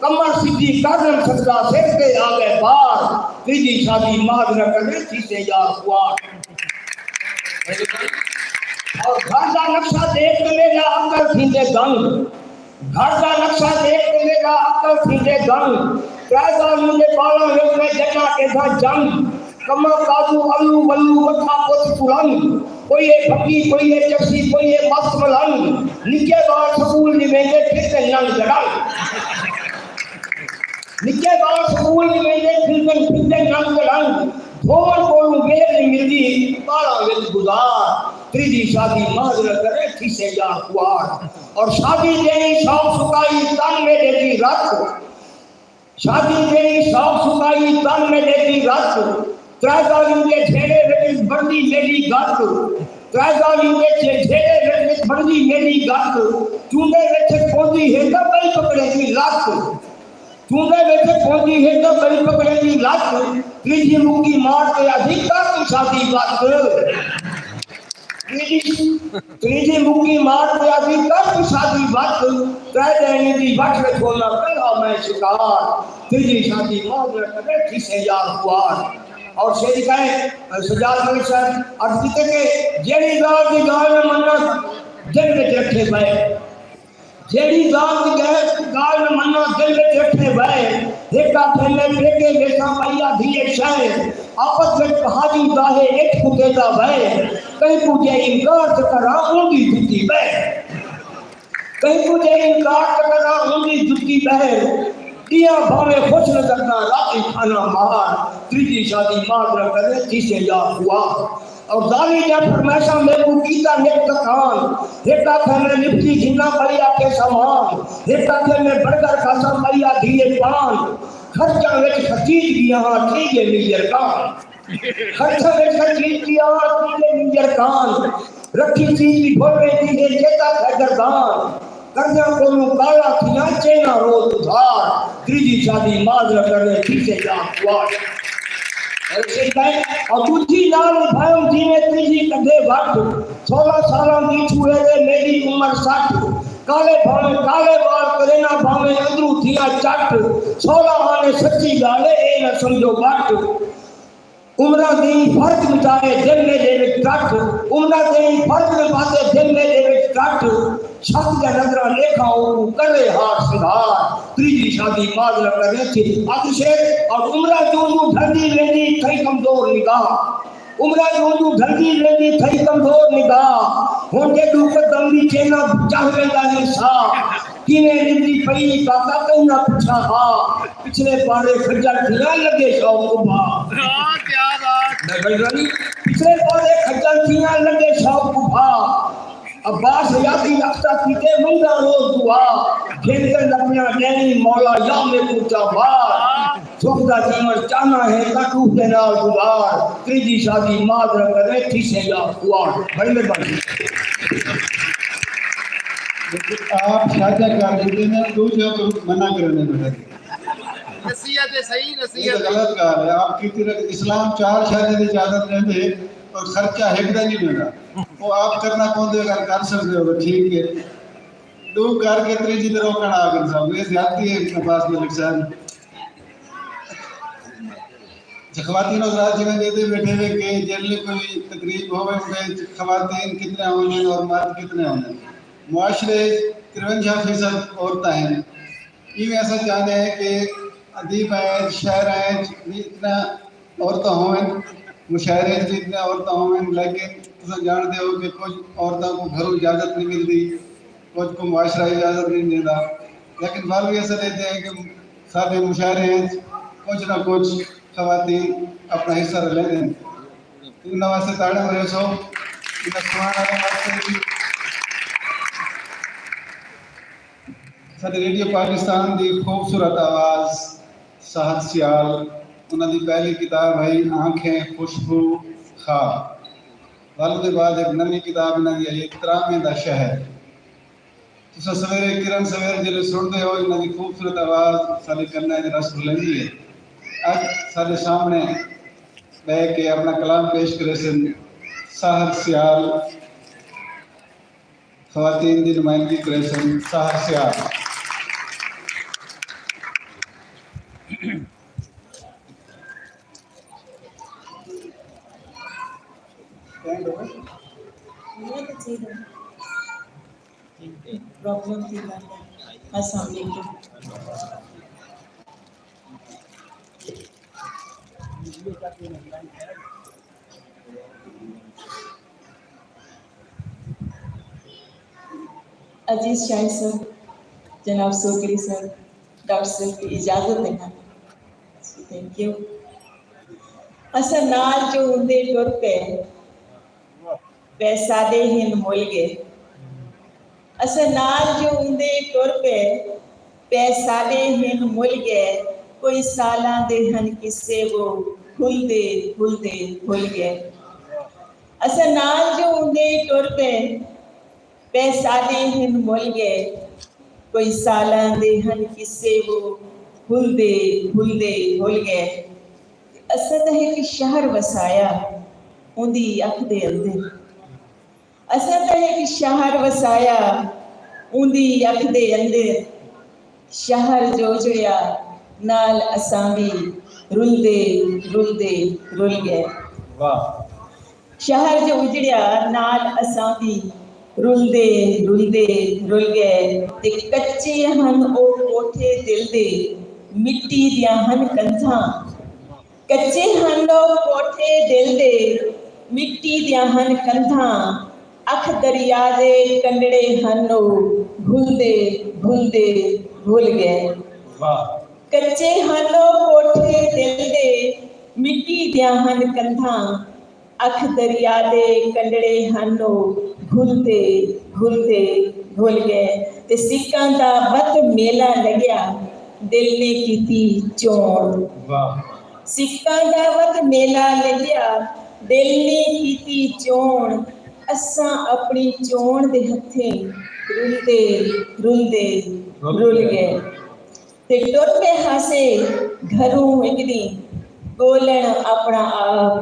کمر سدھی کر نم سڳدا سر تے آ ڳئے بار۔ تیجی شادی ماض نہ کرے تھیسیں یار خوار۔ اور گھر دا نقشہ ݙیکھ تے میݙا عقل تھیندے دنگ۔ گھر دا نقشہ ݙیکھ تے میݙا عقل تھیندے دنگ۔ ترے ذالیاں دے ٻالاں وچ میں جٹاں ݙیدھاں جنگ۔ کماں کاجو الو ولو متھا پچھ پلنگ۔ کوئی ہے بھٹی، کوئی ہے چپسی، کوئی ہے مست ملنگ۔ نکے ٻال سکول نی ویندے پھردن ننگ دڑنگ۔ نکے ٻال سکول نی ویندے پھردن پھردن ننگ دڑنگ۔ دھووݨ کولوں ویل نی ملدی ٻالاں وچ گزار۔ تریجھی شادی ماض نہ کرے تھیسیں یار خوار۔ اور شادی جیڑھی شوق سکائی تن میݙے دی رت۔ شادی جیڑھی شوق سکائی تن میݙے دی رت۔ ترے ذالیاں دے جھیڑے وچ بݨدی میݙی گت۔ ترے ذالیاں دے جھیڑے وچ بݨدی میݙی گت۔ چوندے وچ پوندی ہے تاں ٻئی پکڑیندی لت۔ چوندے وچ پوندی ہے تاں ٻئی پکڑیندی لت۔ تریجھی مکی مار تے آہدی کر توں شادی وت۔ تریجھی، تریجھی مکی مار تے آہدی کر توں شادی وت۔ ترے ݙیݨی دی وٹ وچ ہونا کلھا میں شکار۔ تریجھی شادی ماض نہ کرے تھیسیں یار خوار۔ اور شعر کہیں سجاد ملک صاحب عرض کیتے کہ جیڑھی ذات دی ڳالھ نہ مناں دل وچ رکھے پئے۔ جیڑھی ذات دی ڳالھ، ڳالھ نہ مناں دل وچ رکھے وئے۔ ہک آکھے میں پیکے ویساں ٻئی آہدی ہے شئے۔ آپت وچ بھاڄی داہے اچ کتے دا وئے۔ کہیں کوں جے انکار تے کراں اوندی جتی ٻہہ۔ کہیں کوں جے انکار تے کراں اوندی جتی ٻہہ۔ ݙینہاں بھانویں خوش نظر تاں راتی کھانا مار۔ تریجھی شادی ماض نہ کرے تھیسیں یار خوار۔ اور ذالی دیاں فرمائشاں میکوں کیتا نک تکان۔ ہک آکھے میں لپٹی گھناں ٻئی آکھے سامان۔ ہک آکھے میں برگر کھاساں ٻئی آہدی ہے پان۔ خرچاں وچ خسیج ڳیا ہاں تھی ڳئے ملیئر کان۔ خرچاں وچ خسیج ڳیا ہاں تھی ڳئے ملیئر کان۔ رکھی چیز وی بھل ویندی ہے چیتا تھئے گردان۔ قرضیاں کولوں کالا تھیاں چینا روز ادھار۔ تریجھی شادی ماض نہ کرے تھیسیں یار خوار۔ اور ݙوجھی نال نبھائم جیویں تریجھی کڈھے وٹ۔ سولہ سالاں دی تھوہے دے میݙی عمر سٹھ۔ کالے بھانویں کالے وال کرینا بھانویں اندروں تھیاں چٹ۔ سولہ آنے سچی ڳالھ ہے اے نہ سمجھو ٻٹ۔ عمراں دے فرق مٹائے دل میݙے وچ ٹٹ۔ عمراں دے فرق مٹائے دل میݙے وچ ٹٹ۔ چھت دیاں نظراں ݙیکھاں اوکوں کرے ہار سنگھار۔ تریجھی شادی ماض نہ کرے تھی۔ آخری شعر۔ اور عمراں جوں جوں ڈھلدی ویندی تھئی کمزور نگاہ۔ عمراں جوں جوں ڈھلدی ویندی تھئی کمزور نگاہ۔ ہݨ جیݙوں قدم دی چینا چاہ ویندا ہے ساہ۔ کیویں نندی پئی کاکا کہیں نہ پچھا ہا۔ پچھلے پارے کھجل تھیاں لڳے شوق ابھا۔ واہ، کیا بات۔ میں بھائی رانی، پچھلے پارے کھجل تھیاں لڳے شوق ابھا۔ عباس حیاتی اختہ کیتے منگدا روز دعا۔ گھن تے لپیاں ݙیویں مولا یا میکوں چا مار۔ سکھ دا جیوݨ چاہنا ہے تاں ݙوہ دے نال گزار۔ تریجھی شادی ماض نہ کرے تھیسیں یار خوار۔ بڑی مہربانی۔ آپ شادیاں کر ݙتے نے، ݙوجھے کوں منع کرݨے پئے۔ نصیحت ہے صحیح، یہ نصیحت تو ہے۔ غلط ڳالھ ہے۔ آپ کیتی رکھ، اسلام چار شادیاں دی اجازت ݙیندے، پر خرچہ ہک دا نہیں ݙیندا۔ وہ آپ کرݨا پوندے، اگر کر سڳدے ہو ٹھیک ہے۔ ݙو کر کے تریجھی تے روکݨ آ ڳئے صاحب، یہ زیادتی ہے عباس ملک صاحب۔ اچھا، خواتین حضرات، جیویں ݙیہدے ٻیٹھے وے کہ جیڑھے کوئی تقریب ہووے، اُس وچ خواتین کتنے ہوندن اور مرد کتنے ہوندن؟ معاشرے وچ ترونجاہ فیصد عورتاں ہن۔ ایویں اساں چاہندے ہیں کہ ادیباں وچ، شاعراں وچ وی اتنا عورتاں ہوون، مشاعرے وچ وی اتنا عورتاں ہوون، لیکن تساں ڄاݨدے ہو کہ کجھ عورتاں کوں گھروں اجازت نہیں ملدی، کجھ کوں معاشرہ اجازت نہیں ݙیندا۔ لیکن ول وی اساں ݙیہدے ہیں کہ ساݙے مشاعرے وچ کجھ نہ کجھ خواتین اپݨا حصہ رلیندن۔ انہاں واسطے تاڑے مریسو۔ انہاں سنڑاݨ آلیاں واسطے وی۔ ساݙے ریڈیو پاکستان دی خوبصورت آواز سحر سیال، انہاں دی پہلی کتاب ہئی آنکھیں خوشبو خواب۔ ول دے بعد ہک نویں کتاب انہاں دی ہئی ترانویں دا شہر۔ تساں سویرے کرن سویر جیلے سݨدے ہو، انہاں دی خوبصورت آواز ساݙے کناں اچ رس گھلیندی ہے۔ اڄ ساݙے سامݨے ٻہہ کے اپݨا کلام پیش کریسن سحر سیال، خواتین دی نمائندگی کریسن سحر سیال۔ پرابلم تھی ڳئی ہے۔ السلام علیکم۔ عزیز شاہد صاحب، جناب سوکڑی صاحب، ڈاکٹر صاحب کوں اجازت ݙینا۔ Think U. اساں نال جو ہوندے ٹر پئے، پئے ساݙے ہن مل ڳئے۔ اساں نال جو ہوندے ٹر پئے، پئے ساݙے ہن مل ڳئے۔ کوئی سالاں دے ہن قصے وہ بھلدے بھلدے بھل ڳئے۔ اساں نال جو ہوندے ٹر پئے، پئے ساݙے ہن مل ڳئے۔ کوئی سالاں دے ہن قصے وہ بھلدے بھلدے بھل ڳئے۔ اساں تاں ہک شہر وسایا اوندی اکھ دے اندر۔ اساں تاں ہک شہر وسایا اوندی اکھ دے اندر۔ شہر جو اجڑیا نال اساں وی رلدے رلدے رل ڳئے۔ واہ۔ شہر جو اجڑیا نال اساں وی رلدے رلدے رل ڳئے۔ تے کچے ہن او کوٹھے دل دے، مٹی دیاں ہن کندھاں۔ کچے ہن او کوٹھے دل دے، مٹی دیاں ہن کندھاں۔ اکھ دریا دے کنڈڑے ہن او گھلدے گھلدے گھل ڳئے۔ واہ۔ کچے ہن او کوٹھے دل دے، مٹی دیاں ہن کندھاں۔ اکھ دریا دے کنڈڑے ہن او گھلدے گھلدے گھل ڳئے۔ تے سکاں دا وت میلہ لڳیا، دل نے کیتی چوݨ۔ واہ۔ سکاں دا وت میلہ لڳیا، دل نے کیتی چوݨ۔ اساں اپݨی چوݨ دے ہتھیں رلدے رلدے رل ڳئے۔ تے ٹر پئے ہاسے گھروں ہک ݙینہہ ڳولݨ اپݨا آپ۔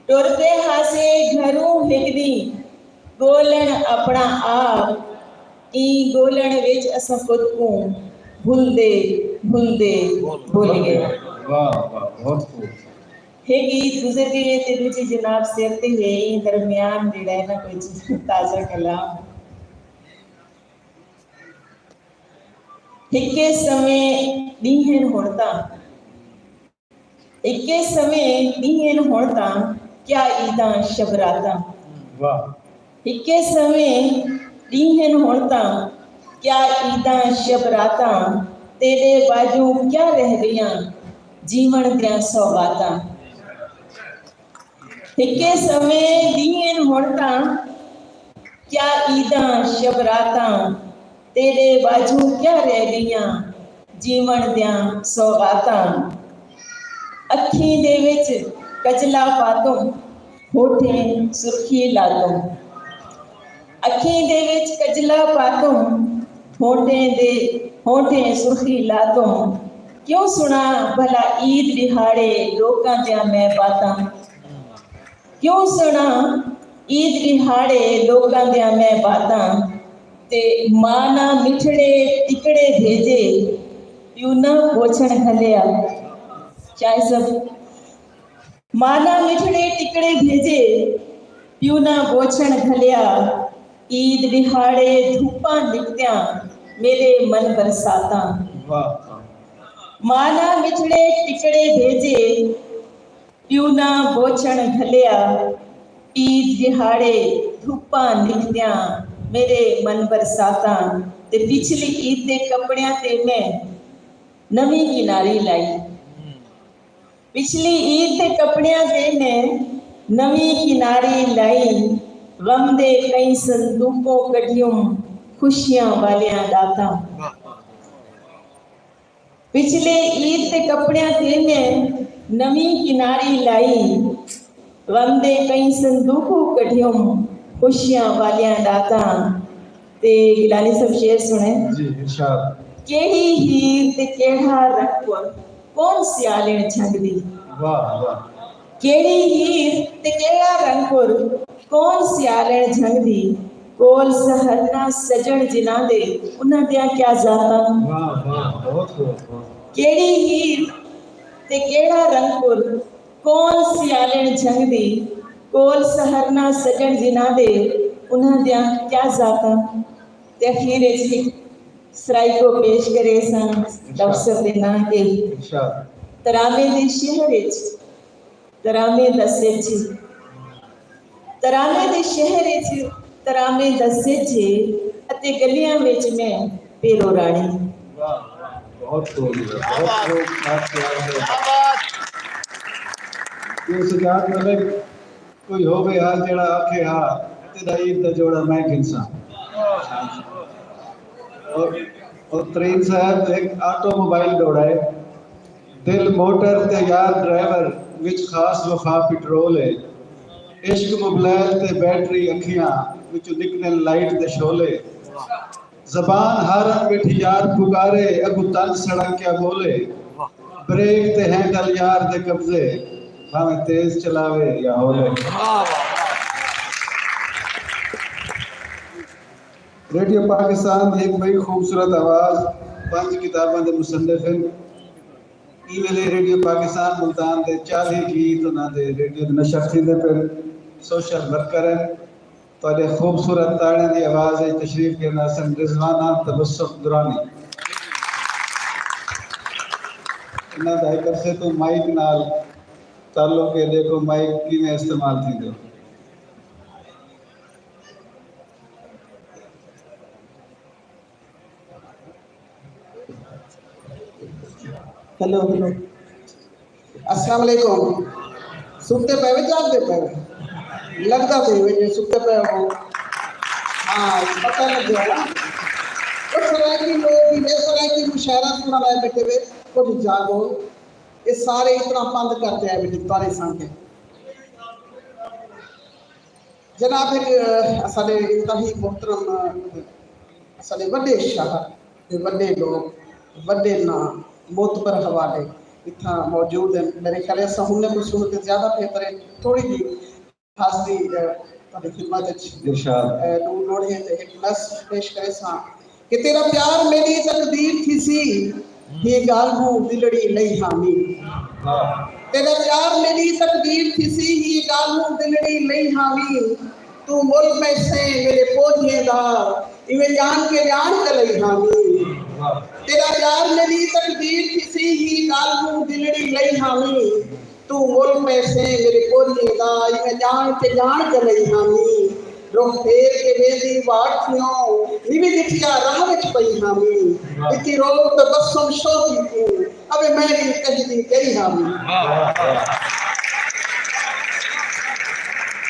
ٹر پئے ہاسے گھروں ہک ݙینہہ ڳولݨ اپݨا آپ۔ ایں ڳولݨ وچ اساں خود کوں بھلدے بھلدے بھل ڳئے۔ واہ، واہ، بہت خوب۔ ہک عید گزر ڳئی ہے تے ݙوجھی جناب سر تے ہے، ایں درمیان جیڑھا ہے نا کوئی تازہ کلام۔ ہکے سویں ݙینہہ ہن ہݨ تاں، ہکے سویں ݙینہہ ہن ہݨ تاں، کیا عیداں شب راتاں۔ واہ۔ ہکے سویں ݙینہہ ہن ہݨ تاں، کیا عیداں شب راتاں، تیݙے ٻاجھوں کیا رہ ڳئیاں جیوݨ دیاں سوغاتاں۔ ہکے سویں ݙینہہ ہن ہݨ تاں، کیا عیداں شب راتاں، تیݙے ٻاجھوں کیا رہ ڳئیاں جیوݨ دیاں سوغاتاں۔ اکھیں دے وچ کجلا پاتم، ہونٹھیں سرخی لاتم۔ اکھیں دے وچ کجلا پاتم، ہونٹھیں دے، ہونٹھیں سرخی لاتم۔ کیوں سݨاں بھلا عید ݙیہاڑے لوکاں دیاں میں باتاں۔ کیوں سݨاں عید ݙیہاڑے لوکاں دیاں میں باتاں۔ تے ماں نہ مٹھڑے ٹکڑے بھیجے، پیو نہ پوچھݨ گھلیا۔ شاہد صاحب، ماں نہ مٹھڑے ٹکڑے بھیجے، پیو نہ بوچھݨ گھلیا۔ عید ݙیہاڑے دھوپاں نکتیاں، میݙے من برساتاں۔ واہ۔ ماں نہ مٹھڑے ٹکڑے بھیجے، پیو نہ بوچھݨ گھلیا۔ عید ݙیہاڑے دھوپاں نکتیاں، میݙے من برساتاں۔ تے پچھلی عید دے کپڑیاں تے میں نویں کناری لائی۔ پچھلی عید دے کپڑیاں تے میں نویں کناری لائی، غم دے کئی صندوقوں کڈھیوں، خوشیاں والیاں ڈاتاں۔ پچھلے عید تے کپڑیاں تے میں نویں کناری لائی، غم دے کئی صندوقوں کڈھیوں، خوشیاں والیاں ڈاتاں۔ تے گیلانی صاحب شعر سنڑے۔ جی، ارشاد۔ کیڑھی ہیر تے کیڑھا رنگ پر، کون سیالݨ جھنگ دی؟ واہ، واہ۔ کیڑھی ہیر تے کیڑھا رنگ پر، کون سیالݨ جھنگ دی؟ کول سہرنا سڄݨ جنہاں دے، انہاں دیاں کیا ذاتاں؟ واہ، واہ، بہت خوب، واہ۔ کیڑھی ہیر تے کیڑھا رنگ پر، کون سیالݨ جھنگ دی؟ کول سہرنا سڄݨ جنہاں دے، انہاں دیاں کیا ذاتاں؟ تے اخیر اچ ہک سرائیکو پیش کریساں، ڈاکٹر صاحب دے ناں تے۔ ارشاد۔ ترامے دے شہر اچ ترامے دا سجھ، ترامے دے شہر اچ ترامے دا سجھ اتے گلیاں وچ میں پیرو راݨی۔ واہ، واہ، بہت خوب، بہت خوب، بہت پیار ہے۔ یہ سجاد ملک کوئی ہووے ہا جیڑھا آکھے ہا، تیݙا عید دا جوڑا میں گھنساں۔ اور، اور ترین صاحب ہک آٹو موبائل ݙوڑائے، دل موٹر تے یار ڈرائیور، وچ خاص وفا پٹرول ہے، عشق موبلائل تے بیٹری اکھیاں، وچوں نکلن لائٹ دے شعلے۔ زبان ہارن ٻیٹھی یار پکارے، اڳوں تن سڑک کیا ٻولے۔ بریک تے ہینڈل یار دے قبضے، بھاویں تیز چلاوے یا ہولے۔ ریڈیو پاکستان دی ہک ٻئی خوبصورت آواز، پنج کتاباں دے مصنف ہن۔ ایں ویلے ریڈیو پاکستان ملتان دے چالیہہ گیت انہاں دے ریڈیو تے نشر تھیندے پئن، سوشل ورکر ہن۔ تہاݙے خوبصورت تاڑیں دی آواز اچ تشریف گھن آسن رضوانہ تبسم درانی۔ انہاں دا ہک عرصے توں مائیک نال تعلق ہے، ݙیکھو مائیک کیویں استعمال تھیندے۔ Hello, hello. السلام علیکم۔ ستے پئے وے، جاڳدے پئے وے؟ لڳدا تھی وے جے ستے پئے ہو۔ ہاں، پتہ لڳیا نا۔ او سرائیکی لوگ ہی نے، سرائیکی مشاعرہ سݨݨ آئے ٻیٹھے وے، کجھ جاڳو۔ اے سارے اتنا پندھ کر تے آئے ٻیٹھے، تہاݙے سانگے۔ جناب، ہک اساݙے انتہائی محترم، اساݙے وݙے شہر دے وݙے لوک، وݙے ناں، معتبر حوالے اتھاں موجود ہن۔ میرے خیال ہے اساں ہن کوں سݨ کے زیادہ بہتر ہے، تھوڑی جی حاضری، اے، تہاݙی خدمت اچ، ارشاد۔ اے، ݙو لوڑھے تے ہک نظم پیش کریساں۔ کہ تیݙا پیار میݙی تقدیر تھیسی، ہی ڳالھوں دلڑی لئی ہامی۔ واہ۔ تیݙا پیار میݙی تقدیر تھیسی، ہی ڳالھوں دلڑی لئی ہامی۔ توں مل پیسیں میݙے پوجھیں دا، ایویں ڄاݨ کے ڄاݨ کے لئی ہامی۔ واہ۔ تیݙا پیار میݙی تقدیر تھیسی، ہی ڳالھوں دلڑی لئی ہامی۔ توں مل پیسیں میݙے پوجھیں دا، ایویں ڄاݨ کے ڄاݨ کے لئی ہامی۔ رخ پھیر کے ویندی واٹ تھیوں، نوی ݙٹھیا راہ وچ پئی ہامی۔ ݙتی رو تبسم شوقی کوں، اوے میں وی کہیں دی ڳئی ہامی۔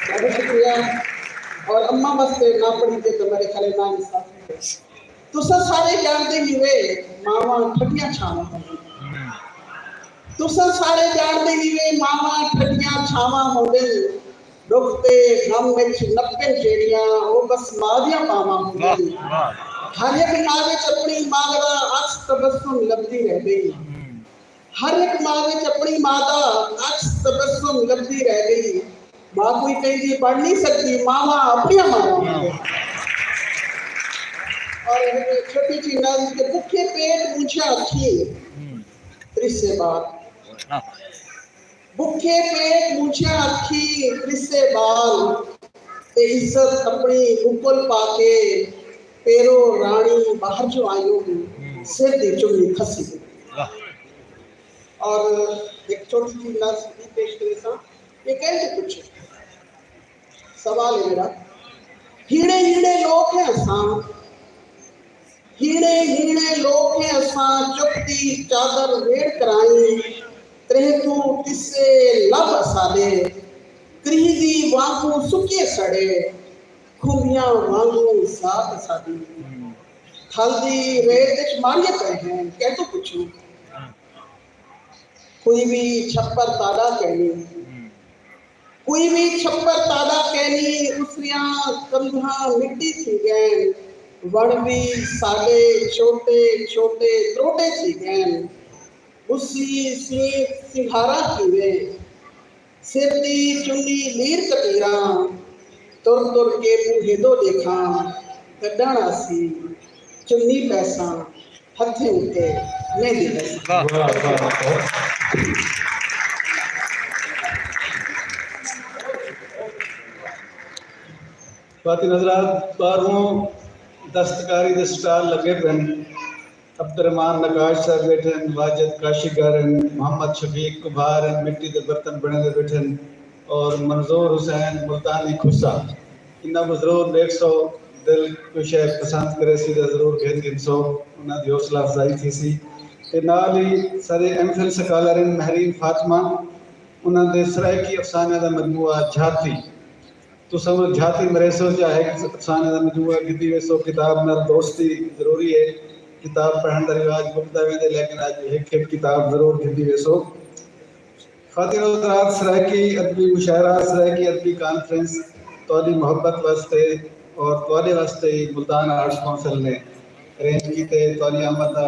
بہت شکریہ۔ اور اماں واسطے نہ پڑھی تے تو میرے خیال نہ انصافی ہے۔ تساں سارے ڄاݨدے ہیوے، ماواں ٹھڈیاں چھاواں ہوندن۔ تساں سارے ڄاݨدے ہیوے، ماواں ٹھڈیاں چھاواں ہوندن۔ ݙکھ تے غم وچ نپن جیڑھیاں، او بس ماء دیاں پاواں ہوندن۔ واہ، واہ۔ ہر ہک ماء وچ اپݨی ماء دا عکس تبسم لبھدی رہ ڳئی۔ ہر ہک ماء وچ اپݨی ماء دا عکس تبسم لبھدی رہ ڳئی۔ ماء کوئی کہیں دی بݨ نی سڳدی، ماواں اپݨیاں ماواں ہوندن۔ اور ہک چھوٹی جی نظم کہ بکھے پیٹ مونجھیاں اکھیں، تریسے بال۔ بکھے پیٹ مونجھیاں اکھیں، تریسے بال، تے عزت اپݨی مکل پا کے، پیرو راݨی ٻاہر جو آئیوں، سر دی چنی کھسی۔ واہ۔ اور ہک چھوٹی جی نظم وی پیش کریساں، یہ کہیں تے پچھے۔ سوال ہے میرا، ہیڑے ہیڑے لوک ہیں اساں، ہیڑے ہیڑے لوک ہیں اساں، چپ دی چادر ویڑھ کرائیں، تریہہ توں ٹسے لب اساݙے، کریہہ وانگوں سکیے سڑے، کھوندیاں وانگوں ذات ساݙی۔ تھل دی ریت اچ ماریے پئے ہیں، کیتوں پچھوں؟ کوئی وی چھپر تاݙا کینی، کوئی وی چھپر تاݙا کینی، اسریاں کندھاں مٹی تھی ڳئن، وݨ وی ساݙے چھوٹے چھوٹے تروٹے تھی ڳئن۔ ٻسی سینت سنگھارا کیویں، سر دی چنی لیر کتیراں، تر تر کے بوہے دو ݙیکھاں، کڈھݨ آسی چنی پیساں، ہتھیں اتے مہندی پیساں۔ واہ، واہ، واہ۔ خواتین حضرات، ٻاہروں دستکاری دے سٹال لڳے پن۔ عبدالرحمان نقاش صاحب ٻیٹھن، واجد کاشیگر ہن، محمد شفیق کبھار ہن، مٹی دے برتن بݨیندے ٻیٹھن، اور منظور حسین ملتانی کھسا۔ انہاں کوں ضرور ݙیکھسو، دل کوئی شے پسند کریسی تاں ضرور گھن گھنسو، انہاں دی حوصلہ افزائی تھیسی۔ تے نال ہی سارے ایم فل سکالر ہن مہرین فاطمہ، انہاں دے سرائیکی افسانیاں دا مجموعہ جھاتی۔ تساں جھاتی مریسو یا ہک افسانے دا مجموعہ گھدی ویسو، کتاب نال دوستی ضروری ہے۔ کتاب پڑھݨ دا رواج مکدا ویندے، لیکن اڄ ہک ہک کتاب ضرور گھدی ویسو۔ خواتین و حضرات، سرائیکی ادبی مشاعرہ، سرائیکی ادبی کانفرنس تہاݙی محبت واسطے اور تہاݙے واسطے ہی ملتان آرٹس کونسل نے ارینج کیتے۔ تہاݙی آمد دا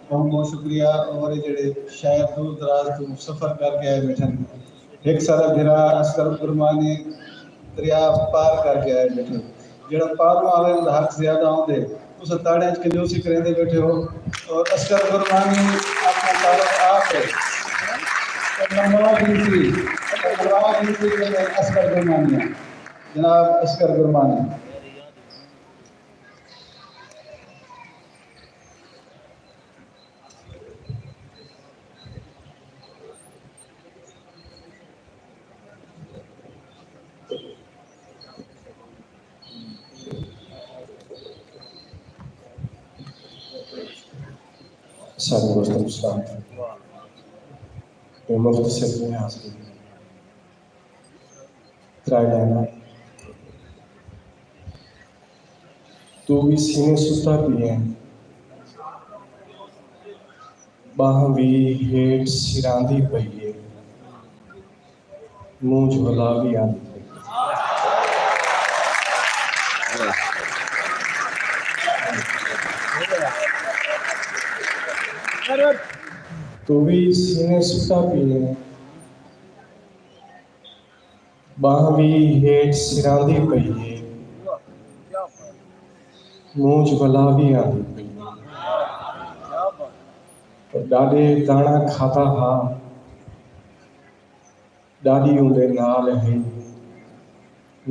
بہت بہت شکریہ۔ اور اے جڑے شاعر دور دراز توں سفر کر کے آئے ٻیٹھن، ہک سارا بھرا اصغر عبدالرحمن ہی دریا پار کر کے آئے ٻیٹھے۔ جیڑھا پاروں آوے، اوندا حق زیادہ ہوندے۔ تساں تاڑیاں اچ کنجوسی کریندے ٻیٹھے ہو۔ اور اصغر عبدالرحمن ہی اپݨا تعارف آپ ہے۔ تے نمبر ݙیسی، نمبر ݙیسی کہ اصغر عبدالرحمن ہے۔ جناب اصغر عبدالرحمن ہے۔ سارے دوستوں کو سلام۔ میں مختصر میں حاضری ترائے لائناں۔ توں وی سینے ستا پئی ایں، ٻانہہ وی ہیٹھ سراندی پئی اے، مونجھ ولا وی آندی پئی اے۔ توں وی سینے ستا پئی ایں، ٻانہہ وی ہیٹھ سراندی پئی اے، مونجھ ولا وی آندی پئی اے۔ پر ݙاݙے داݨا کھادا ہا، ݙاݙی اوندے نال ہئی،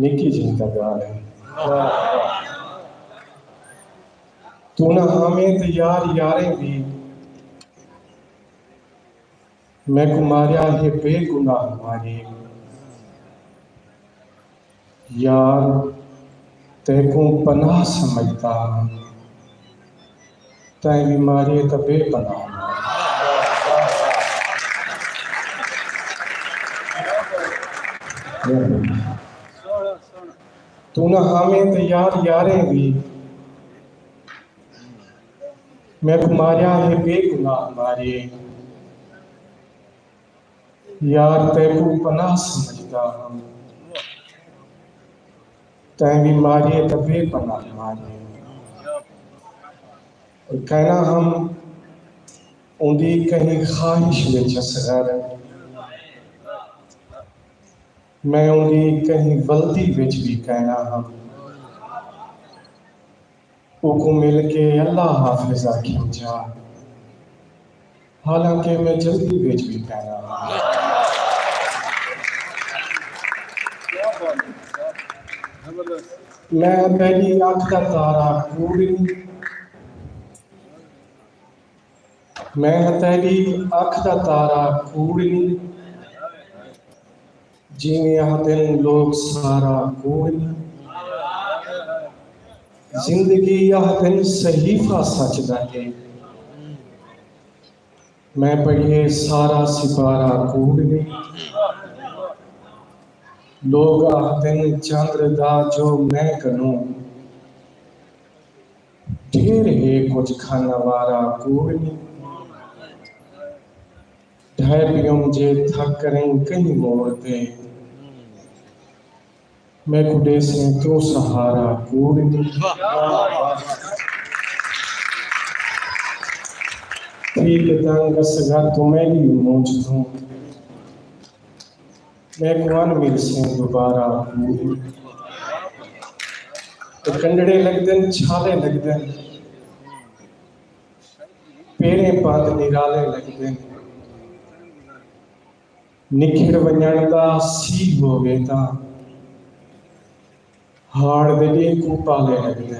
نکی جہیں تاں ڳالھ ہئی۔ توں نہ ہاویں تے یار یاریں دی، میکوں ماریا ہے بے گناہ ماریے۔ یار تیکوں پناہ سمجھدا ہاں، تیں وی ماریے تاں بے پناہ ماریے۔ توں نہ ہاویں تے یار یاریں دی، میکوں ماریا ہے بے گناہ ماریے۔ یار تیکوں پناہ سمجھدا ہاں، تیں وی ماریے تاں بے پناہ ماریے۔ کائنا ہم اوندی کہیں خواہش وچ اصغر، میں اوندی کہیں ولدی وچ وی کائنا ہم۔ اوکوں مل کے اللہ حافظ آکھیم جا، حالانکہ میں جلدی وچ وی کائنا ہم۔ میں تیݙی اکھ دا تارا کوڑ نی، میں تیݙی اکھ دا تارا کوڑ نی، جیویں آہدن لوک سارا کوڑ نی۔ زندگی آہدن صحیفہ سچ دا ہے، میں پڑھیے سارا سپارہ کوڑ نی۔ لوگ آہدن چندر دا جو میں کنوں، ڈھیر ہے کجھ کھن وارا کوڑ نی۔ ڈھائے پیوم جے تھک کریں کہیں موڑ تے، میکوں ڈیسیں توں سہارا کوڑ نی۔ تھی کے تنگ اصغر توں میݙی مونجھ توں، میکوں ان ملسیں دوبارہ کوڑ نی۔ تے کنڈڑے لڳدن، چھالے لڳدن، پیریں پند نرالے لڳدن۔ نکھڑ ونڄݨ دا سیہہ ہووے تاں، ہاڑ دے ݙینہہ کوں پالے لڳدن۔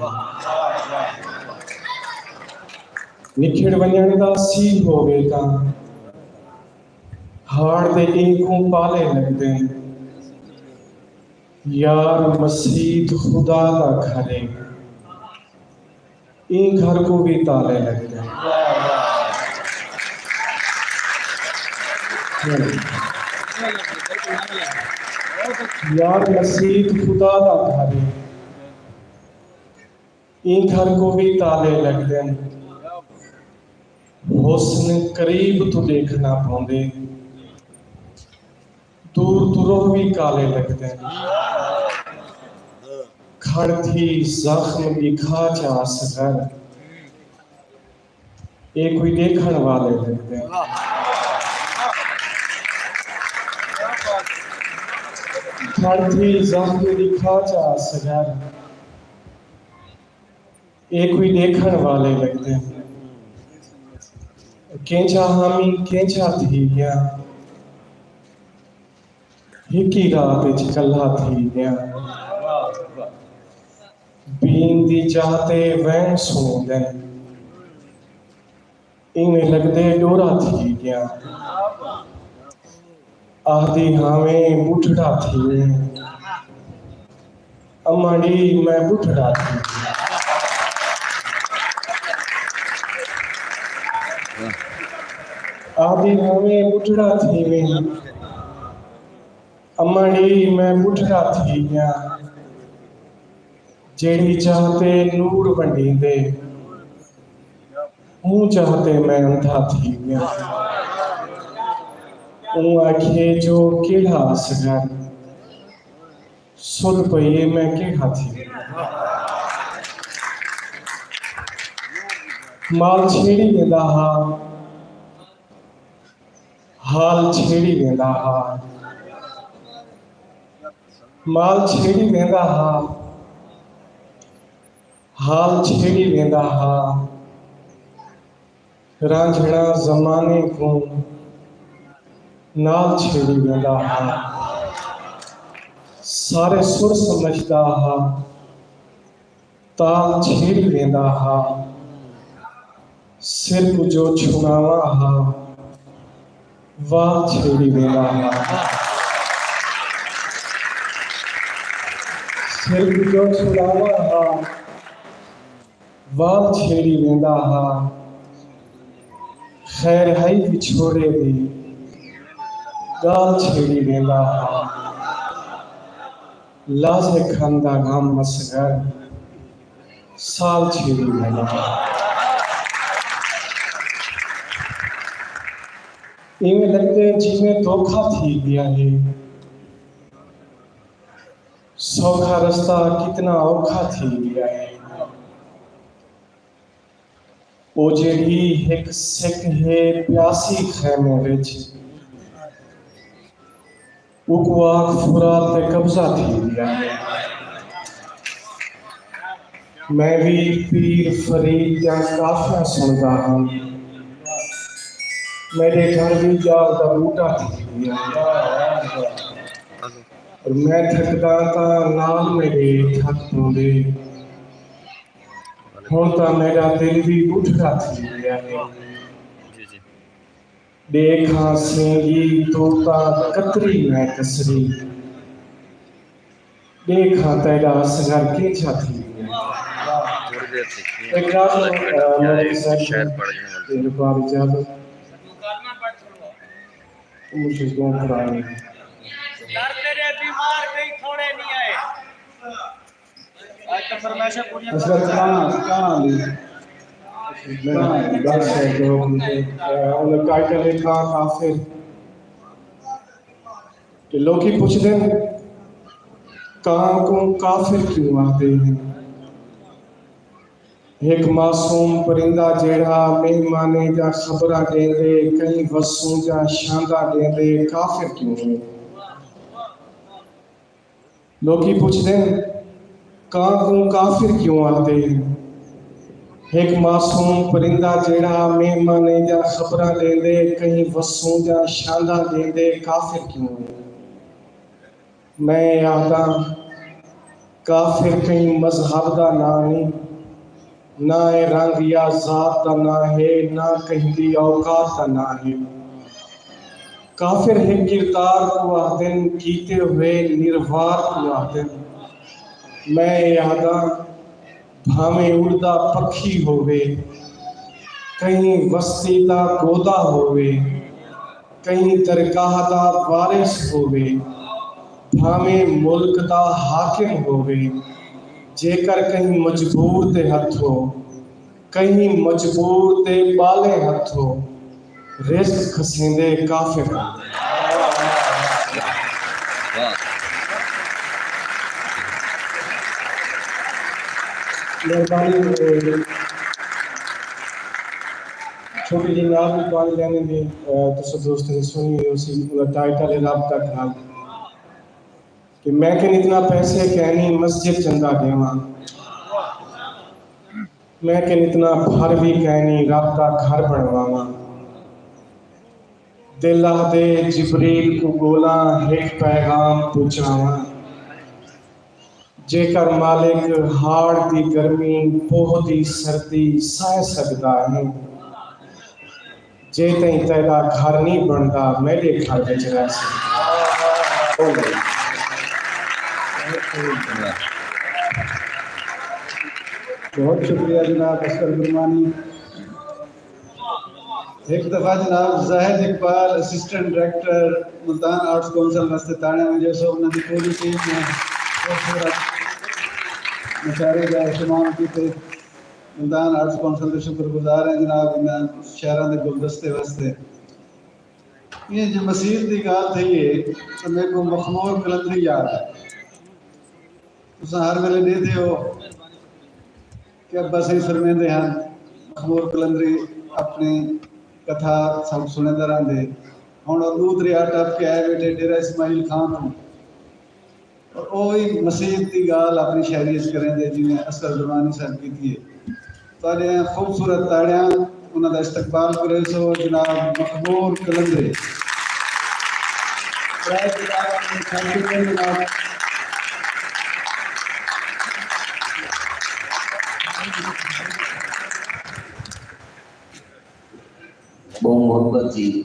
نکھڑ ونڄݨ دا سیہہ ہووے تاں، ہاڑ دے ݙینہہ کوں پالے لڳدن۔ یار مسیت خدا دا گھر ہے، ایں گھر کوں وی تالے لڳدن۔ یار مسیت خدا دا گھر ہے، ایں گھر کوں وی تالے لڳدن۔ حسن قریب توں ݙیکھݨا پوندے، دور توں روہ وی کالے لڳدن۔ کھڑ تھی زخم ݙکھا چا اصغر، اے کوئی ݙیکھݨ والے لڳدن۔ کھڑ تھی زخم ݙکھا چا اصغر، اے کوئی ݙیکھݨ والے لڳدن۔ کینجھا حامی کینجھا تھی ڳیا، ہکی رات اچ کلھا تھی ڳیا۔ بین دی جاہ تے وین سݨیندن، ایویں لڳدے ݙورا تھی ڳیا۔ آہدی ہاویں ٻڈھڑا تھیویں، اماں ݙی میں ٻڈھڑا تھی ڳیا۔ آہدی ہاویں ٻڈھڑا تھیویں، اماں ݙی میں ٻڈھڑا تھی ڳیا۔ جیڑھی چاہ تے نور ونڈیندے، اوں چاہ تے میں اندھا تھی ڳیا۔ اوں آکھیے جو کیڑھا اصغر، سدھ پئی اے میں کیڑھا تھی ڳیا۔ مال چھیڑی ویندا ہا، حال چھیڑی ویندا ہا۔ مال چھیڑی ویندا ہا، حال چھیڑی ویندا ہا۔ رانجھݨا زمانے کوں نال چھیڑی ویندا ہا۔ سارے سر سمجھدا ہا، تال چھیڑی ویندا ہا۔ سر کوں جو چھڑاواں ہا، وال چھیڑی ویندا ہا۔ سر کوں جو چھڑاواں ہا، وال چھیڑی ویندا ہا۔ خیر ہئی وچھوڑے دی، ڳالھ چھیڑی ویندا ہا۔ لازے کھن دا غم اصغر، سال چھیڑی ویندا ہا۔ ایویں لڳدے جیویں دھوکا تھی ڳیا ہے، سوکھا رستہ کتنا اوکھا تھی ڳیا ہے۔ او جیڑھی ہک سک ہے پیاسی خیمے وچ، اوکوں آکھ فرات تے قبضہ تھی ڳیا۔ میں وی پیر فرید دیاں کافیاں سݨدا ہاں، میݙے گھر وی ڄال دا ٻوٹا تھی ڳیا۔ اور میں تھکداں تاں نال میݙے تھک پوندے۔ ہݨ تاں میݙا دل وی ٻڈھڑا تھی ڳیا ہے۔ ݙیکھاں سینگی توں تاں قطری میں قصری، ݙیکھاں تیݙا اصغر کینجھا تھی ڳیا۔ ایک رات، آ، مولوی صاحب نے ایک بار اجازت، مجھے دعا کرائیں۔ اصغر کہاں، کہاں دی؟ کہاں دی؟ بس ہے جو، اے، انہاں ٹائٹل لکھا کافر۔ کہ لوکی پچھدن، کاں کوں کافر کیوں آہدے ہن؟ ہک معصوم پرندہ جیڑھا مہمانیں دیاں خبراں ݙیندے، کہیں وسوں دیاں شانداں ݙیندے، کافر کیوں ہے؟ لوکی پچھدن، کاں کوں کافر کیوں آہدے ہن؟ ہک معصوم پرندہ جیڑھا مہمانیں دیاں خبراں ݙیندے، کہیں وسوں دیاں شانداں ݙیندے، کافر کیوں ہے؟ میں آہداں، کافر کہیں مذہب دا ناں نی، نہ اے رنگ یا ذات دا ناں ہے، نہ کہیں دی اوقات دا ناں ہے۔ کافر ہک کردار کوں آہدن، کیتے ہوئے نروار کوں آہدن۔ میں اے آہداں، بھانویں اڑدا پکھی ہووے، کہیں وستی دا گودا ہووے، کہیں درگاہ دا وارث ہووے، بھانویں ملک دا حاکم ہووے، جیکر کہیں مجبور دے ہتھوں، کہیں مجبور دے ٻالیں ہتھوں رزق کھسیندے کافر ہن۔ مہربانی، اے، چھوٹی جی نعت وی پڑھ لینے دی، اے، تساں دوستاں نے سنی ہوئی ہوسی، انہاں ٹائٹل ہے رب دا گھر۔ کہ میں کن اتنا پیسے کینی مسجد چندہ ݙیواں، میں کن اتنا پھر وی کینی رب دا گھر بݨواواں۔ دل آہدے جبریل کوں ڳولاں ہک پیغام پہنچاواں۔ جیکر مالک ہاڑ دی گرمی، پوہ دی سردی سہہ سڳدا ہے، جے تئیں تیݙا گھر نی بݨدا، میݙے گھر وچ رہسیں۔ بہت شکریہ جناب اصغر گرمانی۔ ہک دفعہ جناب Zahid Iqbal, assistant director Multan arts council واسطے تاڑیاں وڄیسو، انہاں دی پوری ٹیم نے خوبصورت نظارے دا اہتمام کیتے۔ ملتان آرٹس کونسل دے شکر گزار ہیں جناب، انہاں شعراں دے گلدستے واسطے۔ ایں جے مسیت دی ڳالھ تھئی ہے تاں میکوں مخمور قلندری یاد ہے۔ تساں ہر ویلے ݙیہدے ہو کہ ابا سئیں فرمیندے ہن، مخمور قلندری اپݨی کتھا ساکوں سݨیندا رہندے۔ ہݨ او ݙو دریا ٹپ کے آئے ٻیٹھے ڈیرہ اسماعیل خان توں۔ اور او وی مسیت دی ڳالھ اپݨی شاعری اچ کریندے، جیویں اصغر درمانی صاحب کیتی ہے۔ تہاݙے خوبصورت تاڑیاں انہاں دا استقبال کریسو جناب مخمور قلندری۔ برائے خدا اپݨی خاطر جناب۔ ٻہوں محبت جی،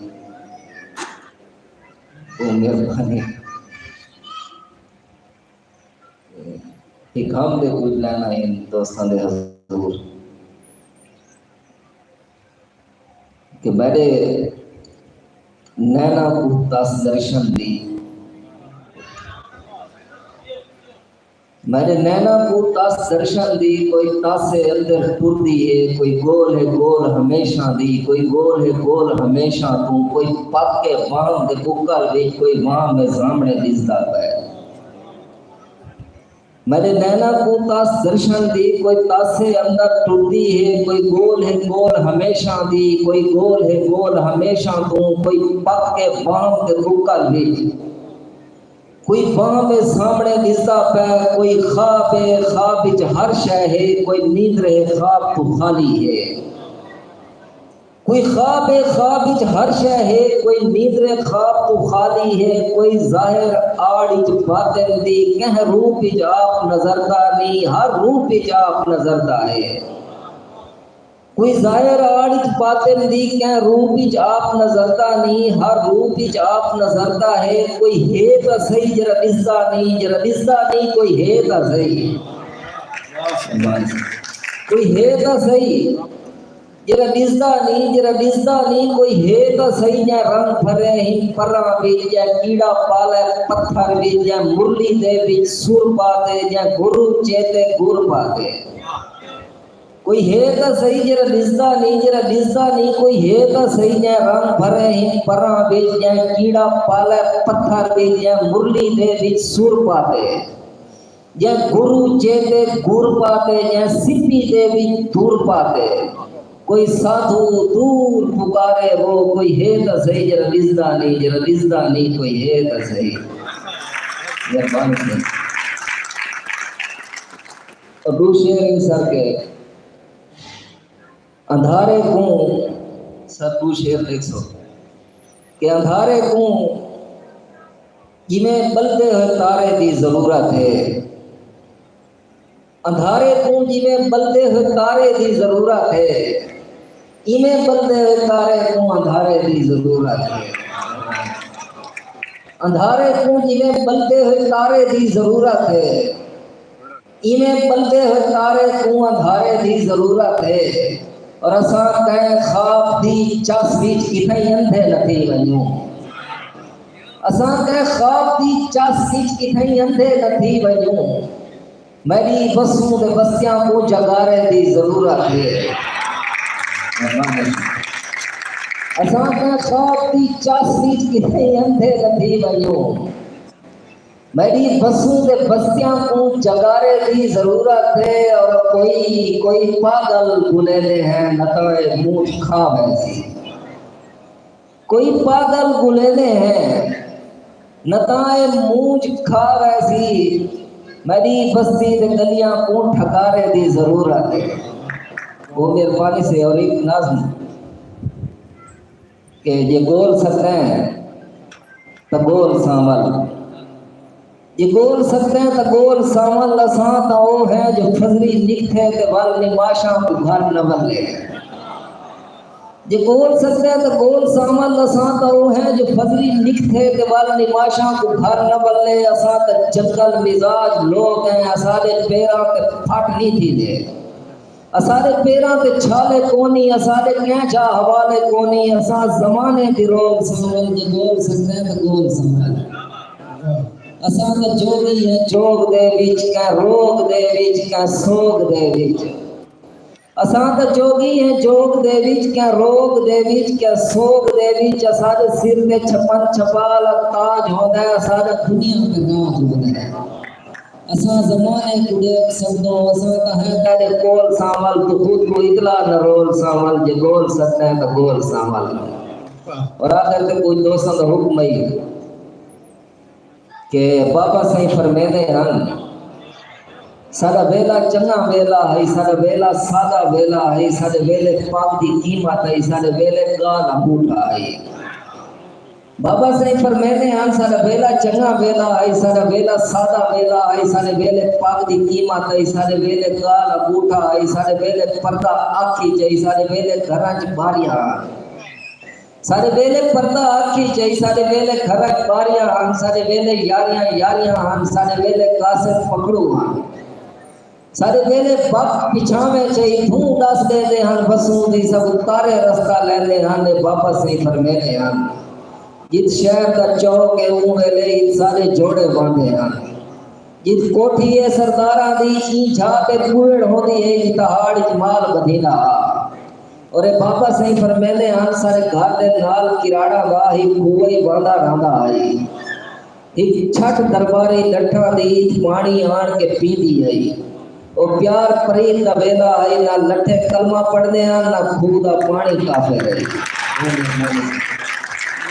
ٻہوں مہربانی۔ ہک ہم دے کجھ لائناں ہن دوستاں دے حضور کہ میݙے نیناں کوں تس درشن دی، میݙے نیناں کوں تس درشن دی، کوئی تس ہے اندر ٹردی ہے، کوئی گول ہے گول ہمیشاں دی، کوئی گول ہے گول ہمیشاں توں، کوئی پک کے وہم دے بکل وچ، کوئی وہم ہے سامݨے ݙسدا پئے۔ میݙے نیناں کوں تس درشن دی، کوئی تس ہے اندر ٹردی ہے، کوئی گول ہے گول ہمیشاں دی، کوئی گول ہے گول ہمیشاں توں، کوئی پک کے وہم دے بکل وچ، کوئی وہم ہے سامݨے ݙسدا پئے، کوئی خواب ہے خواب وچ ہر شے ہے، کوئی نیندر ہے خواب توں خالی ہے۔ کوئی خواب ہے خواب اچ ہر شے ہے، کوئی نیندرے خواب توں خالی ہے، کوئی ظاہر آڑ اچ باطن دی کہیں روپ اچ آپ نظردا نی، ہر روپ اچ آپ نظردا ہے۔ کوئی ظاہر آڑ اچ باطن دی کہیں روپ اچ آپ نظردا نی، ہر روپ اچ آپ نظردا ہے۔ کوئی ہے تاں سہی جیڑھا ݙسدا نی، جیڑھا ݙسدا نی، کوئی ہے تاں سہی۔ کوئی ہے تاں سہی۔ جیڑھا ݙسدا نی، جیڑھا ݙسدا نی، کوئی ہے تاں سہی، جیں رنگ بھرے ہن پراں وچ، جیں کیڑا پالے پتھر وچ، جیں مرلی دے وچ سر پا تے، جیں گرو چیتے گر پا تے۔ کوئی ہے تاں سہی، جیڑھا ݙسدا نی، جیڑھا ݙسدا نی، کوئی ہے تاں سہی، جیں رنگ بھرے ہن پراں وچ، جیں کیڑا پالے پتھر وچ، جیں مرلی دے وچ سر پا تے۔ جیں گرو چیتے گر پا تے، جیں سپی دے وچ دور پا تے۔ کوئی سادھو دور پکارے وہ، کوئی ہے تاں سہی، جیڑھا ݙسدا نی، جیڑھا ݙسدا نی، کوئی ہے تاں سہی۔ مہربانی سئیں۔ اور ݙو شعر ہیں سر کے۔ اندھارے کوں، سر ݙو شعر ݙیکھسو کہ اندھارے کوں جیویں ٻلدے ہوئے تارے دی ضرورت ہے، اندھارے کوں جیویں ٻلدے ہوئے تارے دی ضرورت ہے، ایویں ٻلدے ہوئے تارے کوں اندھارے دی ضرورت ہے۔ اندھارے کوں جیویں ٻلدے ہوئے تارے دی ضرورت ہے، ایویں ٻلدے ہوئے تارے کوں اندھارے دی ضرورت ہے۔ اور اساں کہیں خواب دی چس وچ کتھائیں اندھے نہ تھی ونڄوں۔ اساں کہیں خواب دی چس وچ کتھائیں اندھے نہ تھی ونڄوں۔ میݙی وسوں دے وسیاں کوں جڳارے دی ضرورت ہے۔ اساں کہیں خواب دی چس وچ کتھائیں اندھے نہ تھی ونڄوں۔ میݙی وسوں دے وسیاں کوں جڳارے دی ضرورت ہے۔ اور کوئی، کوئی پاڳل ڳلیندے ہیں، نہ تاں اے مونجھ کھا ویسی۔ کوئی پاڳل ڳلیندے ہیں، نہ تاں اے مونجھ کھا ویسی۔ میݙی وستی دے ڳلیاں کوں ٹھکارے دی ضرورت ہے۔ او مہربانی سئیں، اور ایک نظم۔ کہ جے ڳول سڳدیں تاں ڳول سانول، جے ڳول سڳدیں تاں ڳول سانول، اساں تاں او ہیں جو فضلی نکھے تے ول نماشاں کوں گھر نہ ولے۔ جے ڳول سڳدیں تاں ڳول سانول، اساں تاں او ہیں جو فضلی نکھے تے ول نماشاں کوں گھر نہ ولے۔ اساں تاں جنگل مزاج لوک ہیں، اساݙے پیراں تے پھٹ نی تھیندے۔ اساݙے پیراں تے چھالے کونی، اساݙے کہیں جا حوالے کونی۔ اساں زمانے دی روک سانول، جے ڳول سڳدیں تاں ڳول سانول۔ اساں تاں جوڳی ہیں جوڳ دے وچ، کہیں روڳ دے وچ، کہیں سوڳ دے وچ۔ اساں تاں جوڳی ہیں جوڳ دے وچ، کہیں روڳ دے وچ، کہیں سوڳ دے وچ۔ اساݙے سر تے چھپن چھپال تاج ہوندا ہے، اساݙا دنیا تے راج ہوندا ہے۔ اساں زمانے کوں ݙیکھ سڳدوں، اساں تاں ہیں تیݙے کول سانول، توں خود کوں اکلا نہ رول سانول، جے ڳول سڳدیں تاں ڳول سانول۔ اور آخر تے کجھ دوستاں دا حکم ہئی کہ بابا سئیں فرمیندے ہن، ساݙا ویلا چنڳا ویلا ہئی، ساݙا ویلا سادہ ویلا ہئی، ساݙے ویلے پڳ دی قیمت ہئی، ساݙے ویلے ڳاہ دا ٻوٹا ہئی۔ بابا سئیں فرمیندے ہن، ساݙا ویلا چنڳا ویلا ہئی، ساݙا ویلا سادہ ویلا ہئی، ساݙے ویلے پڳ دی قیمت ہئی، ساݙے ویلے ڳاہ دا ٻوٹا ہئی، ساݙے ویلے پردہ اکھ اچ ہئی، ساݙے ویلے گھراں اچ ٻاریاں ہن۔ ساݙے ویلے پردہ اکھ اچ ہئی، ساݙے ویلے گھراں اچ ٻاریاں ہن، ساݙے ویلے یاریاں یاریاں ہن، ساݙے ویلے قاصد پکھڑو ہن۔ ساݙے ویلے وقت پچھاویں چئی، دھوں ݙس ݙیندے ہن، وسوں دی سب تارے رستہ لیندے ہن۔ اے بابا سئیں فرمیندے ہن، جت شہر دا چوک ہے، اوں ویلے ای سارے جوڑے واندے ہن۔ جت کوٹھی ہے سرداراں دی، ایں جھا تے کوہڑ ہوندی ہے، ای تہاڑ اچ مال ٻدھیندا ہا۔ اور اے بابا سئیں فرمیندے ہن، ساݙے گھر دے نال کراڑاں دا ہک کھوہ ہئی، واندا رہندا ہئی۔ ہک چھٹ درباری لٹھاں دی پاݨی آݨ کے پیندی ہئی۔ او پیار پریت دا ویلا ہئی، نہ لٹھے کلمہ پڑھدے ہن، نہ کھوہ دا پاݨی کافر ہئی۔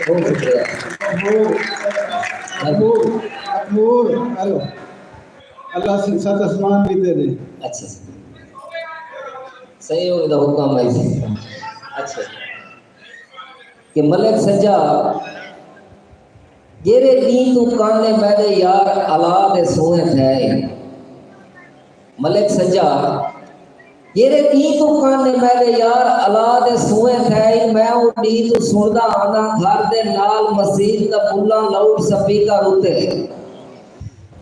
بہت شکریہ۔ مقبول، مقبول، مقبول۔ ہیلو۔ اللہ سئیں ست اسمان ݙتے نے۔ اچھا۔ سئیں دا حکم ہے جی۔ اچھا۔ کہ ملک سجا، جیڑھے ݙینہہ توں کانے میݙے یار الا دے سوئیں تھئے۔ ملک سجا، جیڑھے ݙینہہ توں کانے میݙے یار الا دے سوئیں تھئے، میں او ݙینہہ توں سݨدا آنداں، گھر دے نال مسیت دا ملا لاؤڈ سپیکر اتے۔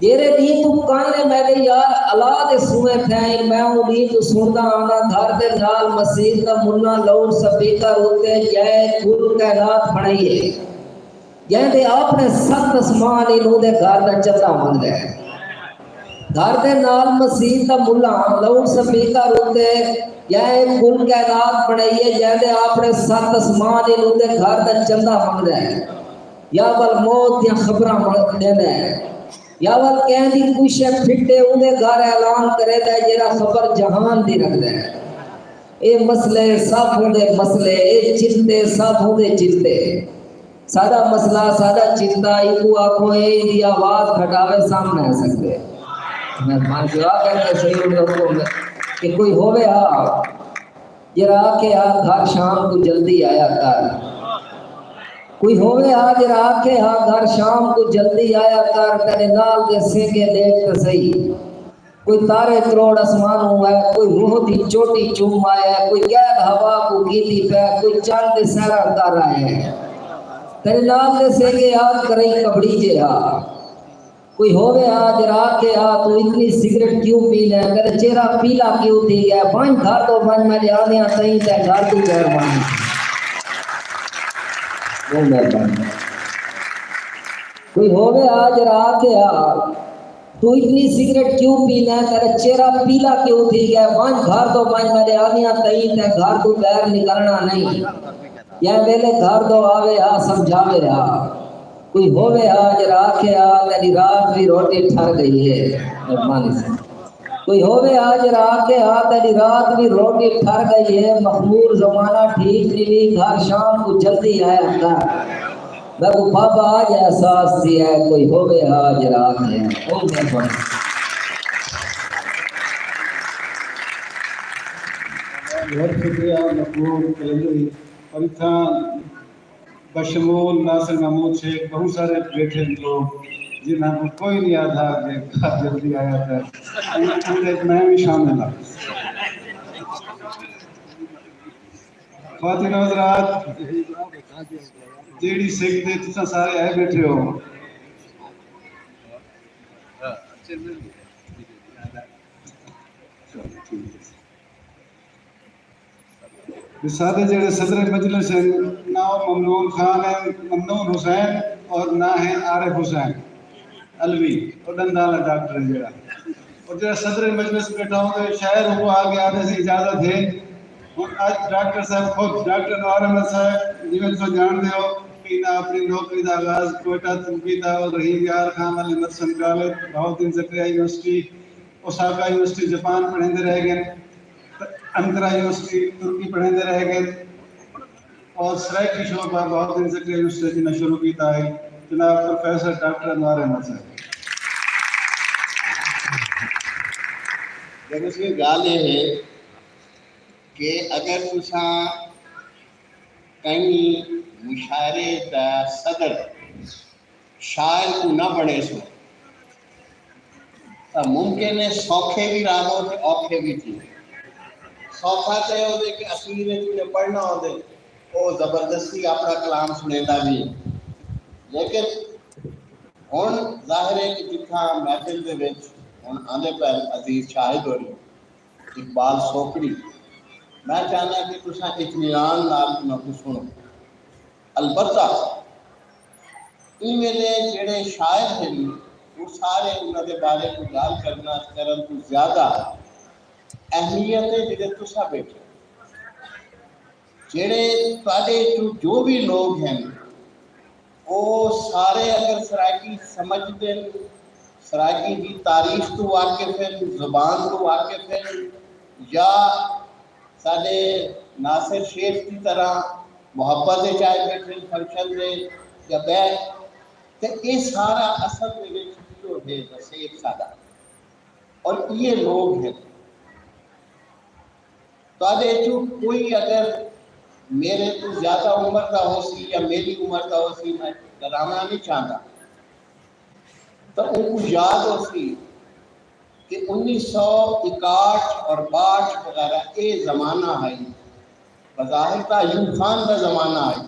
جیرھے ݙینہہ توں کن اے میݙے یار الا دے سوئیں تھئین، میں اوں ݙینہہ توں سݨدا آنداں، گھر دے نال مسیت دا ملاں لاؤڈ سپیکر اتے ڄائے کل کائنات بݨائی اے، جیندے آپݨے ست اسمان ہن، اوندے گھر دا چندہ منگدا اے۔ گھر دے نال مسیت دا ملاں لاؤڈ سپیکر اتے ڄائے کل کائنات بݨائی اے، جیندے آپݨے ست اسمان ہن، اوندے گھر دا چندہ منگدا اے، یا ول موت دیاں خبراں ݙیندا اے، یا ول کہیں دی کوشش پھٹے اوندے گھر اعلان کریندا اے، جیڑھا خبر جہان دی رکھدا اے۔ اے مسئلے سب اوندے مسئلے، اے چنتے سب اوندے چنتے۔ ساݙا مسئلہ، ساݙا چنتا، اینکوں آکھو اے ایندی آواز گھٹاوے، سامݨے آ سڳدے۔ میں بھانویں دعا کر کے صحیح ہوں لوگوں میں کہ کوئی ہووے ہا جیڑھا آکھے ہا گھر شام کوں جلدی آیا کر۔ کوئی ہووے ہا جیڑھا آکھے ہا گھر شام کوں جلدی آیا کر، تیݙے نال دے سینگے ݙیکھ تاں سہی۔ کوئی تارے تروڑ اسمانوں اے، کوئی روح دی چوٹی چوم آئے، کوئی قید ہوا کوں گھیندی پئے، کوئی چن دے سیراں کر آئے اے۔ تیݙے نال دے سینگے آکھ کرئیں کبڑی جے ہا۔ کوئی ہووے ہا جیڑھا آکھے ہا توں اتنی سگریٹ کیوں پیندیں، تیݙا چہرہ پیلا کیوں تھی ڳئے، ونڄ گھر توں ونڄ، میݙے آندیاں تئیں تیں گھر توں غیر ونڄ۔ ٻہوں مہربانی۔ کوئی ہووے ہا جیڑھا آکھے ہا توں اتنی سگریٹ کیوں پیندیں، تیݙا چہرہ پیلا کیوں تھی ڳئے، ونڄ گھر توں ونڄ، میݙے آندیاں تئیں تیں گھر توں ٻاہر نکلݨا نئیں۔ جیں ویلے گھر توں آوے ہا سمجھاوے ہا۔ کوئی ہووے ہا جیڑھا آکھے ہا تیݙی رات وی روٹی ٹھر ڳئی اے۔ مہربانی سئیں۔ کوئی ہووے ہا جیڑھا آکھے ہا تیݙی رات وی روٹی ٹھر ڳئی اے، مخمور زمانہ ٹھیک نی وی، گھر شام کوں جلدی آیا کر۔ میکوں بابا اڄ احساس تھیا اے، کوئی ہووے ہا جیڑھا آکھے ہا۔ ٻہوں مہربانی۔ بہت شکریہ مخمور قلندری۔ اور اتھاں بشمول ناصر محمود شیخ ٻہوں سارے ٻیٹھے ہن لوگ جنہاں کوں کوئی نی آہدا کہ گھر جلدی آیا کر۔ انہاں وچ میں وی شامل ہاں۔ خواتین و حضرات، جیڑھی سکھ دے تساں سارے آئے ٻیٹھے ہو، وسادے جیڑھے صدر مجلس ہن، نہ او ممنون خان ہن، ممنون حسین، اور نہ ہن عارف حسین علوی، او ݙنداں والا ڈاکٹر ہے جیڑھا۔ اور جیڑھا صدر مجلس ٻیٹھا ہوں تے شاعر ہوں آ کے آہدے سے اجازت ہے۔ ہن اڄ ڈاکٹر صاحب خود، ڈاکٹر انوار احمد صاحب، جیویں تساں ڄاݨدے ہو کہ انہاں اپݨی نوکری دا آغاز کوئٹہ توں کیتا، اور رحیم یار خان والے مدرسن college, Bahauddin Zakariya university, Osaka university Japan پڑھیندے رہ ڳئے، انقرہ یونیورسٹی ترکی پڑھیندے رہ ڳئے، اور سرائیکی شعبہ بہاؤالدین زکریا یونیورسٹی جنہاں شروع کیتا ہے، جناب پروفیسر ڈاکٹر انوار احمد صاحب۔ دیکھو سی، ڳالھ اے ہے کہ اگر تساں کہیں مشاعرے دا صدر شاعر کوں نہ بݨیسو تاں ممکن ہے سوکھے وی رہو تے اوکھے وی تھیوو۔ سوکھا تے ہوندے کہ اخیر وچ جیڑھے پڑھݨا ہوندے او زبردستی اپݨا کلام سݨیندا وی ہے۔ لیکن ہݨ ظاہر ہے کہ جتھاں محفل دے وچ ہݨ آندے پئے عزیز شاہد ہوری، اقبال سوکڑی، میں چاہنداں کہ تساں اطمینان نال انہاں کوں سݨو۔ البتہ ایں ویلے جیڑھے شاعر ہن، او سارے انہاں دے بارے کوئی ڳالھ کرݨا، کرݨ توں زیادہ اہمیت ہے جیڑھے تساں ٻیٹھے ہو۔ جیڑھے تہاݙے اچوں جو وی لوگ ہن، او سارے اگر سرائیکی سمجھدن، سرائیکی دی تاریخ توں واقف ہن، زبان توں واقف ہن، یا ساݙے ناصر شیخ دی طرح محبت اچ آئے ٻیٹھے ہن فنکشن دے یا ٻئے، تے اے سارا اصل دے وچ ایہو ہے وسیب ساݙا۔ اور ایہے لوگ ہن۔ تہاݙے اچوں کوئی اگر میرے توں زیادہ عمر دا ہوسی یا میری عمر دا ہوسی، میں ڈراوݨا نہیں چاہندا، تاں اونکوں یاد ہوسی کہ انیس سو اکاہٹھ اور باہٹھ وغیرہ اے زمانہ ہئی، بظاہر تاں ایوب خان دا زمانہ ہئی،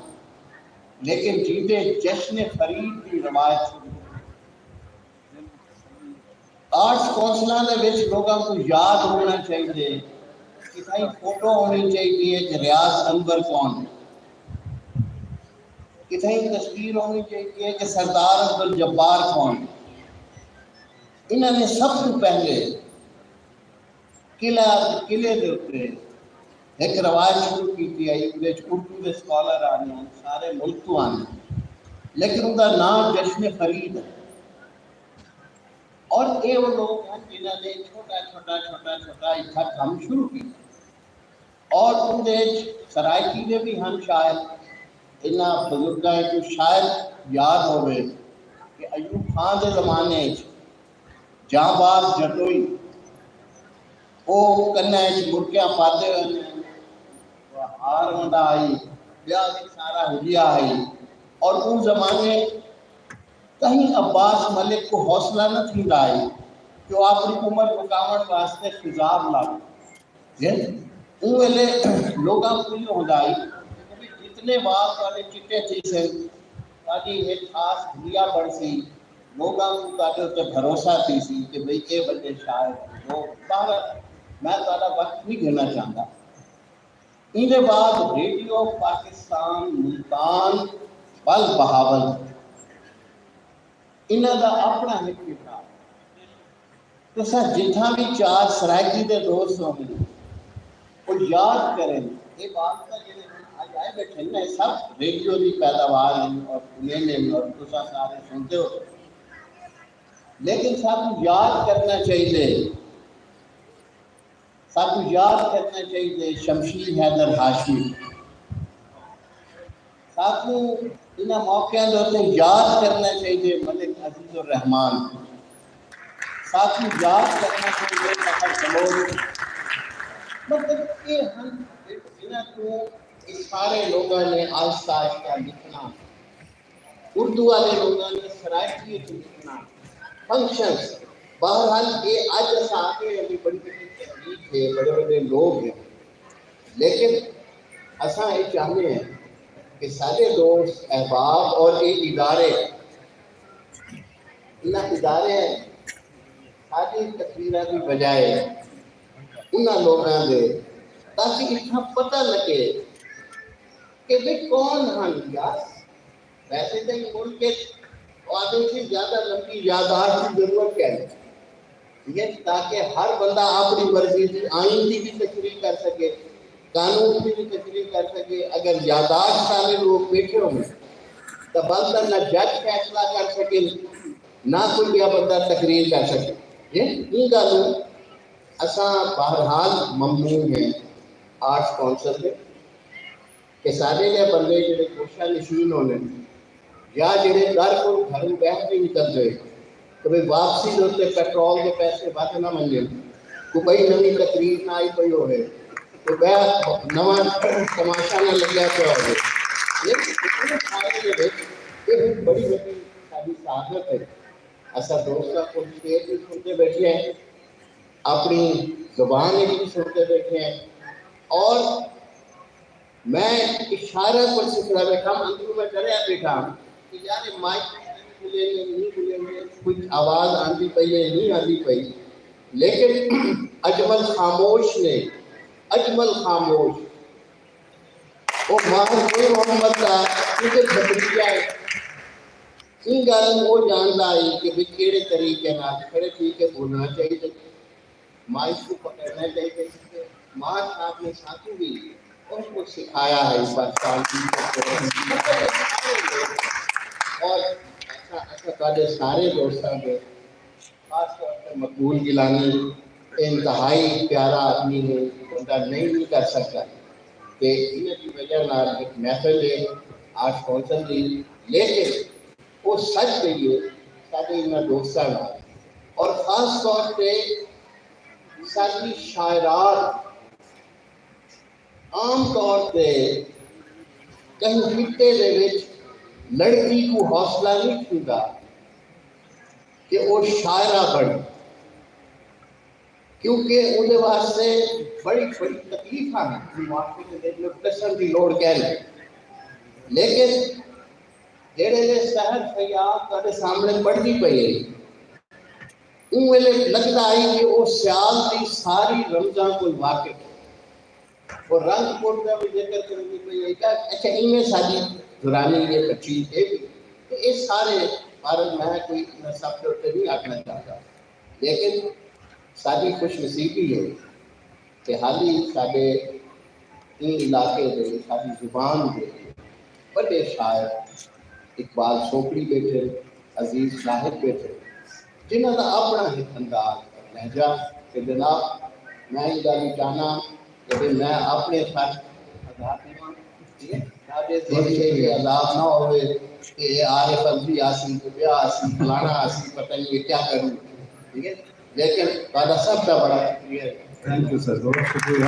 لیکن جیندے جشن فرید دی روایت شروع ہوئی۔ آرٹس کونسلاں دے وچ لوگاں کوں یاد ہووݨا چاہیدے، کتھائیں فوٹو ہونی چاہیدی ہے کہ ریاض انور کون، کتھائیں تصویر ہونی چاہیدی ہے کہ سردار عبدالجبار کون۔ انہاں نے سب توں پہلے قلعہ، قلعے دے اتے ہک روایت شروع کیتی آئی، اودے وچ اردو دے اسکالر آندے ہن، سارے ملک توں آندے ہن، لیکن اوندا ناں جشن فرید ہے۔ اور اے او لوگ ہن جنہاں نے چھوٹا چھوٹا چھوٹا چھوٹا اتھاں کم شروع کیتا۔ اور اوندے وچ سرائیکی دے بھی ہن شاعر۔ انہاں بزرگاں کوں شاید یاد ہووے کہ ایوب خان دے زمانے وچ جاں باز جتوئی، او کناں وچ مرکیاں پاتے ہوئے نے، ہار ونڈا ہئی، ٻیا وی سارا حلیہ ہئی۔ اور اوں زمانے کہیں عباس ملک کوں حوصلہ نہ تھیندا ہئی کہ او اپݨی عمر مکاوݨ واسطے خضاب لڳ ڳئے۔ اوں ویلے لوکاں کوں ایہو ہوندا ہئی کہ جتنے وال تہاݙے چٹے تھیسن، تہاݙی ہک خاص حلیہ بݨسی، لوکاں کوں تہاݙے اتے بھروسہ تھیسی کہ بھئی اے وݙے شاعر ہن۔ لوک، بہرحال، میں تہاݙا وقت نہیں گھننا چاہندا۔ ایندے بعد ریڈیو پاکستان ملتان ول بہاول، انہاں دا اپݨا ہک کردار۔ تساں جتھاں وی چار سرائیکی دے دوست ہوون، او یاد کرن، اے بات تاں جیڑھے ہن اڄ آئے ٻیٹھے ہن، اے سب ریڈیو دی پیداوار ہن اور سنیندے ہن اور تساں سارے سݨدے ہو۔ لیکن ساکوں یاد کرݨا چاہیدے، ساکوں یاد کرݨا چاہیدے شمشیر حیدر ہاشمی۔ ساکوں انہاں موقعیاں دے اتے یاد کرݨا چاہیدے ملک عزیز الرحمان۔ ساکوں یاد کرݨا چاہیدے ظفر بلوچ۔ مطلب، اے ہن جنہاں کوں اے سارے لوکاں نے آہستہ آہستہ لکھݨا، اردو والے لوکاں نے سرائیکی وچ لکھݨا، فنکشنز۔ بہرحال، اے اڄ اساں آکھے ہیں کہ بڑی وݙی تکلیف ہے، بڑے وݙے لوگ ہیں، لیکن اساں اے چاہندے ہیں کہ سارے دوست احباب اور اے ادارے، انہاں ادارے ساݙی تقریراں دی بجائے انہاں لوکاں دے، تاکہ اتھاں پتہ لڳے کہ بھئی کون ہن یار۔ ویسے تاں ایں ملک وچ آدمی کوں زیادہ لمبی یادداشت دی ضرورت کائنی، ٹھیک ہے، تاکہ ہر بندہ اپݨی مرضی دی آئین دی بھی تشریح کر سڳے، قانون دی بھی تشریح کر سڳے۔ اگر یادداشت والے لوگ ٻیٹھے ہوون تاں بس نہ جج فیصلہ کر سڳن، نہ کوئی ٻیا بندہ تقریر کر سڳے۔ ایں ڳالھوں اساں بہرحال ممنون ہیں آرٹس کونسل دے کہ سارے جیہے بندے جیڑھے گوشہ نشین ہوندن یا جیڑھے در کوں گھروں ٻاہر نہیں نکلدے، کہ بھئی واپسی دے اتے پیٹرول دے پیسے ودھ نہ ونڄن، کوئی ٻئی نویں تقریر نہ آئی پئی ہووے، کوئی ٻیا نواں تماشا نہ لڳیا پیا ہووے۔ لیکن اتنے سارے دے وچ اے ہک بڑی وݙی ساݙی سعادت ہے۔ اساں دوستاں کوں شعر وی سݨدے ٻیٹھے ہیں، اپݨی زبان وچ وی سݨدے ٻیٹھے ہیں، اور میں اشارہ کوں سکھدا ٻیٹھا، اندروں میں ݙریا ٻیٹھا کہ یار اے مائیک ٻلیندے، نہیں ٻلیندے، کجھ آواز آندی پئی ہے، نہیں آندی پئی۔ لیکن اجمل خاموش نے، اجمل خاموش، او ماہر کوئی محمد دا کجھ بھتیجا ہے۔ ایں ڳالھ کوں او ڄاݨدا ہئی کہ بھئی کیڑھے طریقے نال کھڑے تھی کے ٻولݨا چاہیدے، مائیک کوں پکڑݨا چاہیدے۔ ماں صاحب نے ساکوں وی بہت کجھ سکھایا ہے پاکستان دی۔ اور اساں، اساں تہاݙے سارے دوستاں دے، خاص طور تے مقبول گیلانی، انتہائی پیارا آدمی ہے، بندہ نہیں، نہیں کر سڳدا۔ تے انہاں دی وجہ نال ہک محفل ہے آرٹس کونسل دی، لیکن او سچ کہیے ساݙے انہاں دوستاں نال، اور خاص طور تے ساݙی شاعرات، عام طور تے کہیں خطے دے وچ لڑکی کوں حوصلہ نہیں تھیندا کہ او شاعرہ بݨے، کیونکہ اوندے واسطے بڑی بڑی تکلیفاں ہن، معاشرے دے وچ ݙسݨ دی لوڑ کائنی۔ لیکن جیڑھے ویلے سحر فیاض تہاݙے سامݨے پڑھدی پئی ہے، اوں ویلے لڳدا ہئی کہ او سیال دی ساری رمزاں کوں واقف ہے۔ او رنگ پور دا وی ذکر کریندی پئی ہئی۔ اچھا، ایویں ساݙی دورانی اے بچی اے وی۔ تے اے سارے، بہرحال میں کوئی انہاں سب دے اتے نہیں آکھݨا چاہندا، لیکن ساݙی خوش نصیبی ہے کہ حالی ساݙے ایں علاقے دے، ساݙی زبان دے وݙے شاعر اقبال سوپڑی ٻیٹھن، عزیز شاہد ٻیٹھن، جنہاں دا اپݨا ہک انداز، لہجہ، تے جناب، میں ایں ڳالھ چاہناں کہ بھئی میں اپݨے سچ ادا کیواں، ٹھیک ہے؟ ساݙے ذہن تے کوئی عذاب نہ ہووے کہ اے عارف علوی آسی، کوئی ٻیا آسی، فلاݨا آسی، پتہ نہیں اے کیا کروں، ٹھیک ہے؟ لیکن تہاݙا سب دا بڑا شکریہ۔ تھینک یو سر، بہت شکریہ۔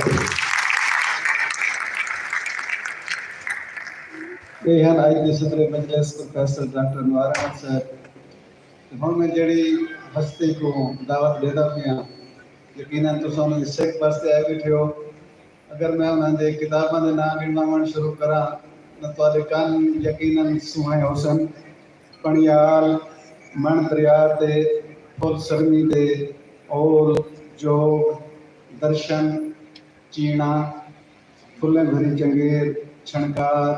اے ہن اڄ دے صدر مجلس پروفیسر ڈاکٹر انوار احمد صاحب۔ تے ہݨ میں جیڑھی ہستی کوں دعوت ݙیندا پیاں، یقیناً تساں انہاں دی سک واسطے آئے ٻیٹھے ہو۔ اگر میں انہاں دے کتاباں دے ناں ڳݨواوݨ شروع کراں تاں تہاݙے کن یقیناً سونہے ہوسن۔ پݨیال، مݨ دریا تے پھل سرمی دے، اول، جوگ، درشن، چیݨا، پھلیں بھری چنگیر، چھݨکار،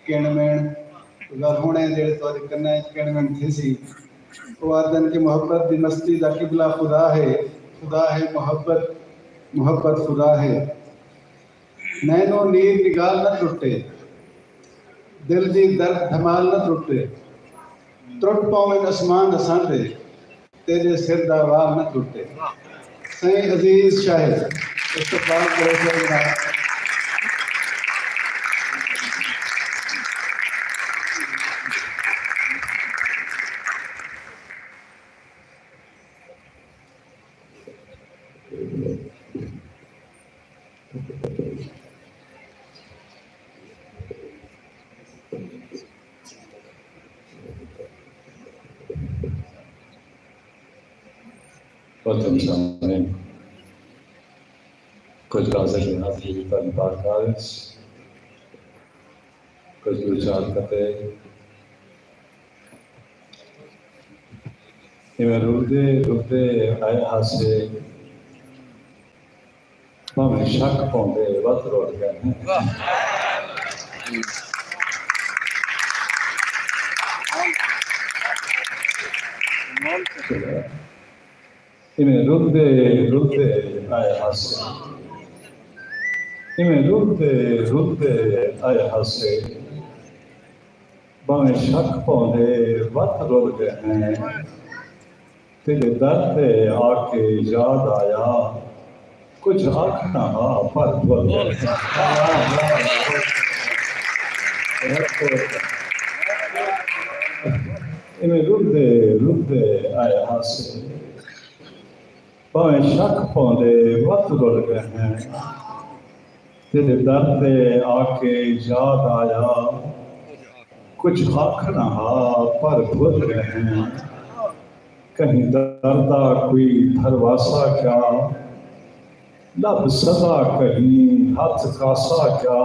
کݨ مݨ، ڳالھ ہوݨے جیڑھے تہاݙے کناں اچ کݨ مݨ تھیسی۔ او آہدن کہ محبت دی مستی دا قبلہ خدا ہے، خدا ہے محبت، محبت خدا ہے۔ نینو نیر دی ڳالھ نہ ترٹے، دل دی درد دھمال نہ ترٹے، ترٹ پاون اسمان اساں تے، تیݙے سر دا وال نہ ترٹے۔ سئیں عزیز شاہد، استقبال کرو سئیں جناب۔ وطن سامعین، کجھ لحظہ کی حاضری تعلیم پاک کالج، کجھ دو چار قطعے۔ ایویں رلدے رلدے آئے ہاسے، بھانویں شک پوندے وت رل ڳئے ہیں۔ ایویں رلدے رلدے آئے ہاسے، ایویں رلدے رلدے آئے ہاسے، بھانویں شک پوندے وت رل ڳئے ہیں۔ تیݙے در تے آ کے یاد آیا، کجھ آکھݨا ہا پر بھل ڳئے ہیں۔ ایویں رلدے رلدے آئے ہاسے، بھانویں شک پوندے وت رل ڳئے ہیں۔ تیݙے در تے آ کے یاد آیا، کجھ آکھݨا ہا پر بھل ڳئے ہیں۔ کہیں در دا کوئی دھرواسہ کیا، لب سدا کہیں ہتھ کاسا کیا۔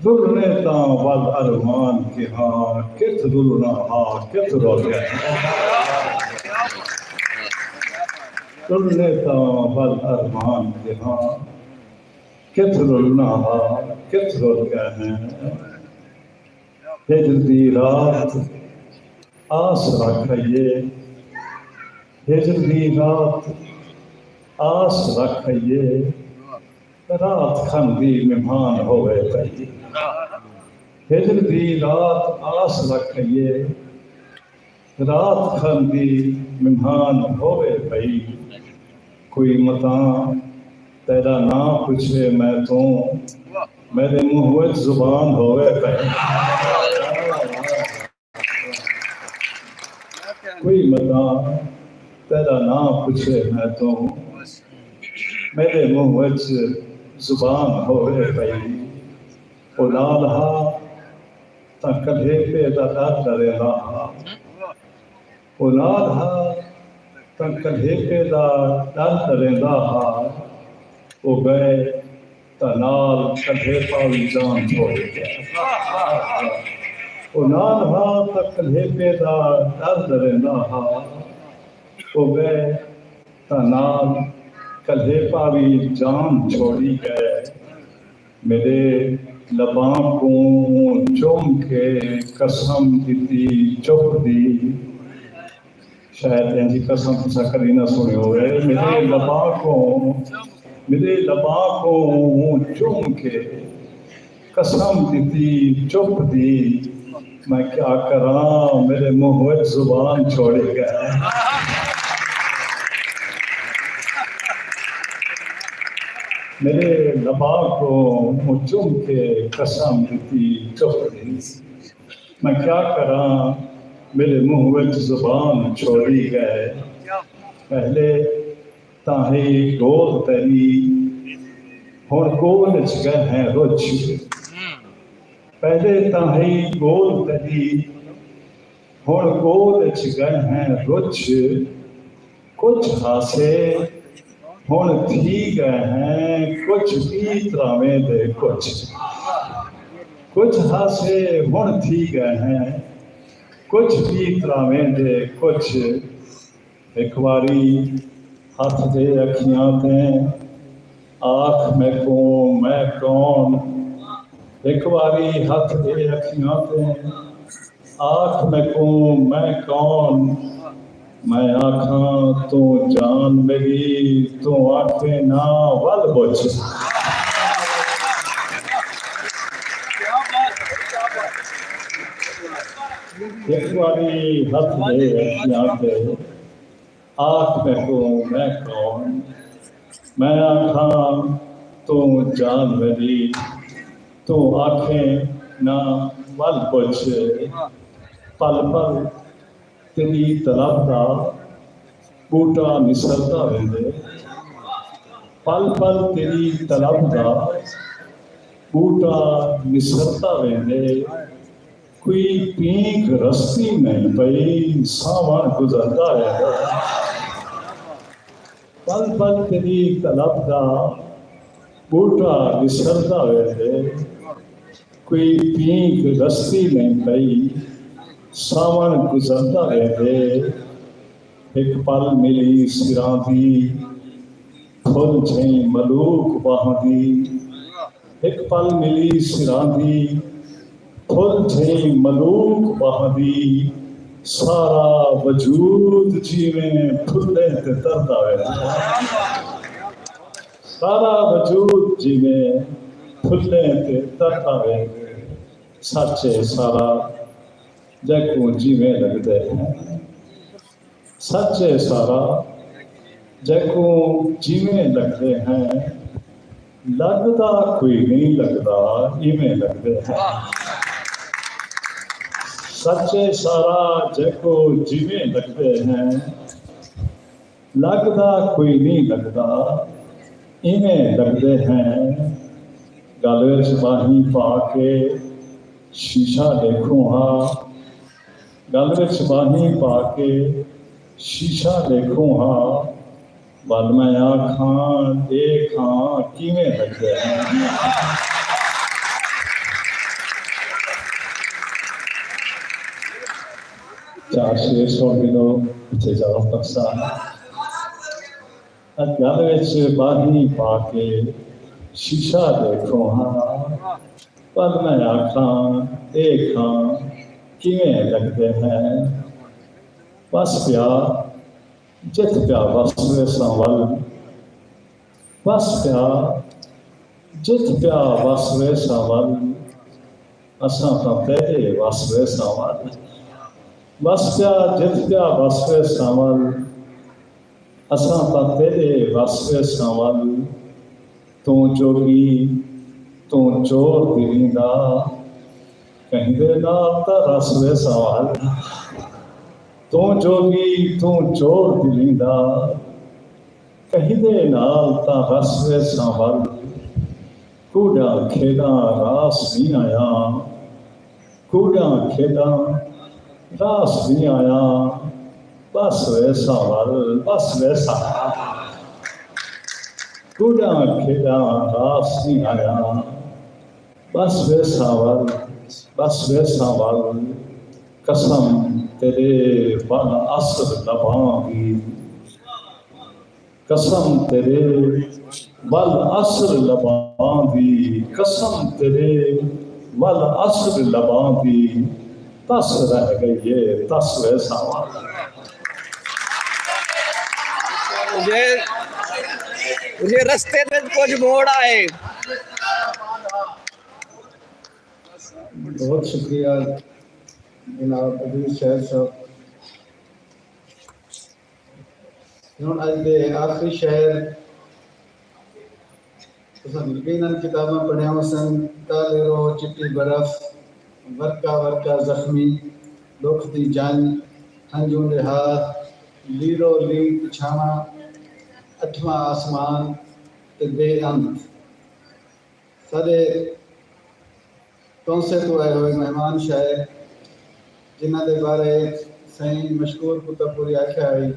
رلݨے تاں ول ارمان کیہاں، کتھ رلݨا ہا، کتھ رل ڳئے ہیں۔ رلݨے تاں ول ارمان کیہاں، کتھ رلݨا ہا، کتھ رل ڳئے ہیں۔ ہجر دی رات آس رکھ آئیے، ہجر دی رات آس رکھ آئیے، رات کھن دی مہمان ہووے پئی۔ ہجر دی رات آس رکھ آئیے، رات کھن دی مہمان ہووے پئی۔ کوئی متاں تیݙا ناں پچھے میں توں، میݙے منہ وچ زبان ہووے پئی۔ کوئی متاں تیݙا ناں پچھے میں توں، میݙے منہ وچ زبان ہووے پئی۔ او نال ہا تاں کلھیپے دا ݙر ݙریندا ہا۔ او نال ہا تاں کلھیپے دا ݙر ݙریندا ہا۔ او ڳئے تاں نال کلھیپا وی جان چھوڑ ڳیا۔ او نال ہا تاں کلھیپے دا ݙر ݙریندا ہا۔ او ڳئے تاں نال کلھیپا وی جان چھوڑی ڳئے۔ میݙے لباں کوں اوں چم کے قسم ݙتی چپ دی۔ شاید اینجھی قسم تساں کݙی نہ سݨی ہووے۔ میݙے لباں کوں، میݙے لباں کوں اوں چم کے قسم ݙتی چپ دی۔ میں کیا کراں، میݙے منہ وچ زبان چھوڑی ڳئے۔ میݙے لباں کوں اوں چم کے قسم ݙتی چپ دی۔ میں کیا کراں، میݙے منہ وچ زبان چھوڑی ڳئے۔ پہلے تاں ہئی ڳول تیݙی، ہݨ ڳول اچ ڳئے ہیں رُجھ۔ پہلے تاں ہئی ڳول تیݙی، ہݨ ڳول اچ ڳئے ہیں رُجھ۔ کجھ ہاسے ہݨ تھی ڳئے ہیں کجھ ٻئی طرحیں دے کجھ۔ کجھ ہاسے ہݨ تھی ڳئے ہیں کجھ ٻئی طرحیں دے کجھ۔ ہک واری ہتھ ݙے اکھیاں تے، آکھ میکوں میں کون؟ ہک واری ہتھ ݙے اکھیاں تے، آکھ میکوں میں کون؟ میں آکھاں توں جان میݙی، توں آکھیں نہ ول ٻُجھ۔ ہک واری ہتھ ݙے اکھیاں تے، آکھ میکوں میں کون؟ میں آکھاں توں جان میݙی، توں آکھیں نہ ول ٻُجھ۔ پل پل تیݙی طلب دا ٻوٹا نسردا ویندے، پل پل تیݙی طلب دا ٻوٹا نسردا ویندے۔ کوئی پینگھ رستی نئیں پئی، ساوݨ گزردا ویندے۔ پل پل تیݙی طلب دا ٻوٹا نسردا ویندے۔ کوئی پینگھ رستی نئیں پئی، ساوݨ گزردا ویندے۔ ہک پل ملی سراندی، پھل جھئیں ملوک ٻاہندی۔ ہک پل ملی سراندی، پھل جھئیں ملوک ٻاہندی۔ سارا وجود جیویں پھلیں تے تردا ویندے۔ سارا وجود جیویں پھلیں تے تردا ویندے۔ سچ اے سارا جیکوں جیویں لڳدے ہیں۔ سچ اے سارا جیکوں جیویں لڳدے ہیں۔ لڳدا کوئی نئیں لڳدا، ایویں لڳدے ہیں۔ سچ اے سارا جیکوں جیویں لڳدے ہیں۔ لڳدا کوئی نئیں لڳدا، ایویں لڳدے ہیں۔ ڳل وچ ٻاہیں پا کے شیشہ ݙیکھوں ہا، ڳل وچ ٻاہیں پا کے شیشہ ݙیکھوں ہا، ول میں آکھاں ݙیکھاں کیویں لڳدے ہیں۔ چار شعر سݨ گھنو، اتھے اجازت بخشاں۔ ڳل وچ ٻاہیں پا کے شیشہ ݙیکھوں ہا، ول میں آکھاں ݙیکھاں کیویں لڳدے ہیں۔ وس پیا جتھ پیا وس ویساں ول، وس پیا جتھ پیا وس ویساں ول، اساں تاں تیݙے وس ویساں ول۔ وس پیا جتھ پیا وس ویساں ول، اساں تاں تیݙے وس ویساں ول۔ توں جوڳی توں چور دلیں دا، کہیں دے نال تاں رس ویساں ول۔ توں جوڳی توں چور دلیں دا، کہیں دے نال تاں رس ویساں ول۔ کوݙاں کھیݙاں راس نی آیاں، کوݙاں کھیݙاں راس نی آیاں۔ بس ویساں ول، بس ویساں۔ کوݙاں کھیݙاں راس نی آیاں۔ بس ویساں ول، بس ویساں ول۔ قسم تیݙے ول اصل لباں دی، قسم تیرے ول عصر لباں دی، قسم تیرے ول عصر لباں دی، تس رہ گئی ہے، تس ویسا والا۔ یہ یہ رستے میں کچھ موڑ آئے۔ بہت شکریہ جناب عزیز شاعر صاحب۔ ہن اڄ دے آخری شعر، تساں یقیناً کتاباں پڑھیاں ہوسن، کالے روہ، چٹی برف، ورقہ ورقہ زخمی، ݙکھ دی جنج، ہنجوں دے ہار، لیرو لیر پچھاواں، اٹھواں آسمان تے بے انت۔ ساݙے تونسے توں آئے ہوئے مہمان شاعر جنہاں دے بارے سئیں مشکور کتب پوری آکھیا ہئی،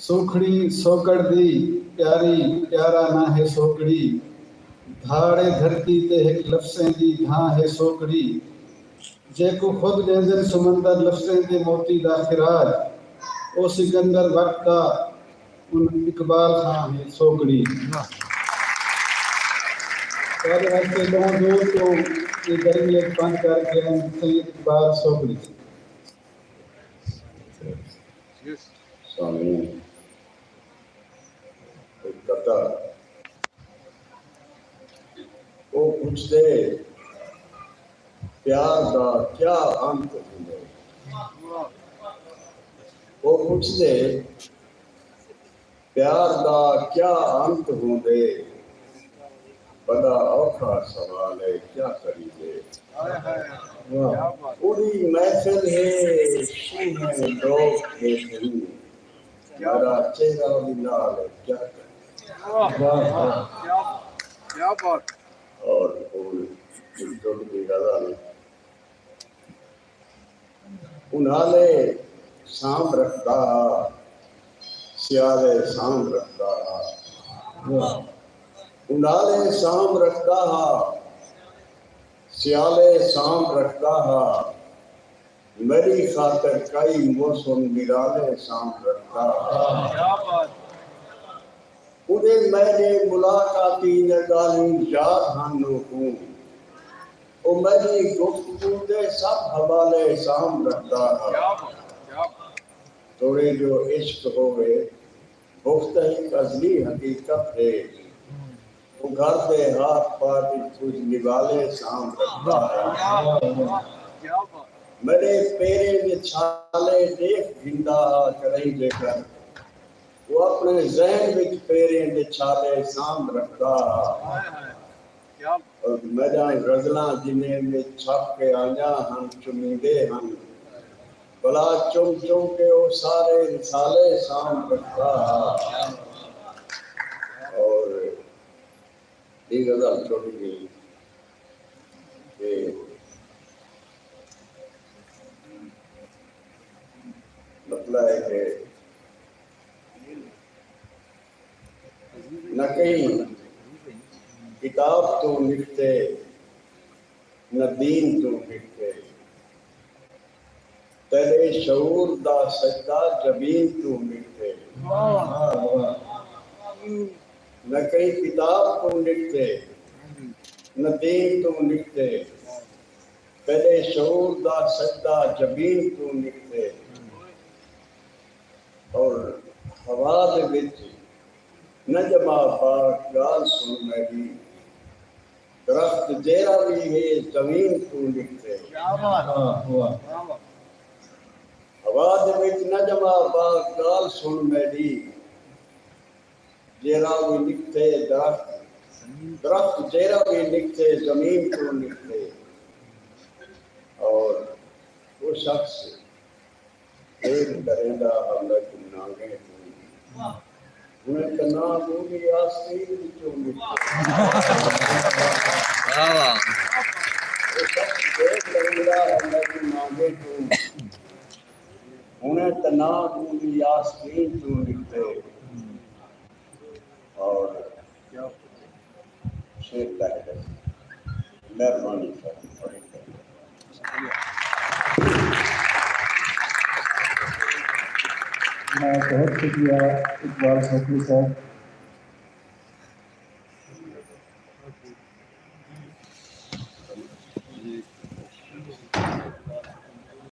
سوکھڑی سوکڑ دی پیاری پیارا ناں ہے سوکڑی، دھاڑ اے دھرتی تے ہک لفظیں دی دھاں ہے سوکڑی، جیکوں خود ݙیندن سمندر لفظیں دے موتی دا خراج، او سکندر وقت دا ہن اقبال خاں ہے سوکڑی۔ سارے واسطے ٻہوں دور توں اے گرمی اچ پندھ کر ڳئن سئیں اقبال سوکڑی۔ سامعین، ہک قطعہ۔ او پچھدے پیار دا کیا انت ہوندے؟ او پچھدے پیار دا کیا انت ہوندے؟ بڑا اوکھا سوال ہے، کیا کریندے؟ اوڑی محفل ہے، سوہݨے لوک ݙیکھن، میݙا چہرہ وی نال ہے، کیا کریندے؟ کیا بات۔ اور ہݨ ہک ٹٹ دی غزل۔ انہالے سام رکھدا ہا، سیالے سام رکھدا ہا۔ انہالے سام رکھدا ہا، سیالے سام رکھدا ہا۔ میݙی خاطر کئی موسم نرالے سام رکھدا ہا۔ اودے میݙے ملاقاتی دیاں ڳالھیں یاد ہن اوکوں۔ او میݙی گفتگو دے سب حوالے سام رکھدا ہا۔ توڑے جو عشق ہووے، بغض ہک ازلی حقیقت ہے۔ او گھر دے ہاتھ پاٹ اچ کجھ نوالے سام رکھدا ہا۔ میݙے پیریں دے چھالے ݙیکھ گھندا ہا کݙاہیں جیکر۔ او اپݨے ذہن وچ پیریں دے چھالے سانبھ رکھدا ہا۔ اور میݙیاں غزلاں جنہیں وچ چھپ کے آئیاں ہن، چمیندے ہن، بھلا چم چم کے او سارے رسالے سانبھ رکھدا ہا۔ اور اے غزل چھوٹی جئی تے مطلب ہے کہ نہ کہیں کتاب توں نکھتے، نہ دین توں نکھتے، تیݙے شعور دا سجدہ جبین توں نکھتے۔ نہ کہیں کتاب توں نکھتے، نہ دین توں نکھتے، تیݙے شعور دا سجدہ جبین توں نکھتے۔ اور ہوا دے وچ نہ ڄما پاک ڳالھ سݨ میݙی، درخت جیڑھا وی ہے زمین توں نکھتے۔ ہوا دے وچ نہ ڄما پاک ڳالھ سݨ میݙی، جیڑھا وی نکھتے درخت، درخت جیڑھا وی نکھتے زمین توں نکھتے۔ اور او شخص ݙیکھ کریندا ہا میکوں نانگیں توں، ہݨے تاں نانگ اوندی آستین وچوں نکھتے۔ واہ واہ۔ او شخص ݙیکھ کریندا ہا میکوں نانگیں توں، ہݨے تاں نانگ اوندی آستین توں نکھتے۔ اور شعر لکھ ݙے۔ مہربانی سر، بڑی مہربانی۔ بہت شکریہ اقبال سوکڑی صاحب۔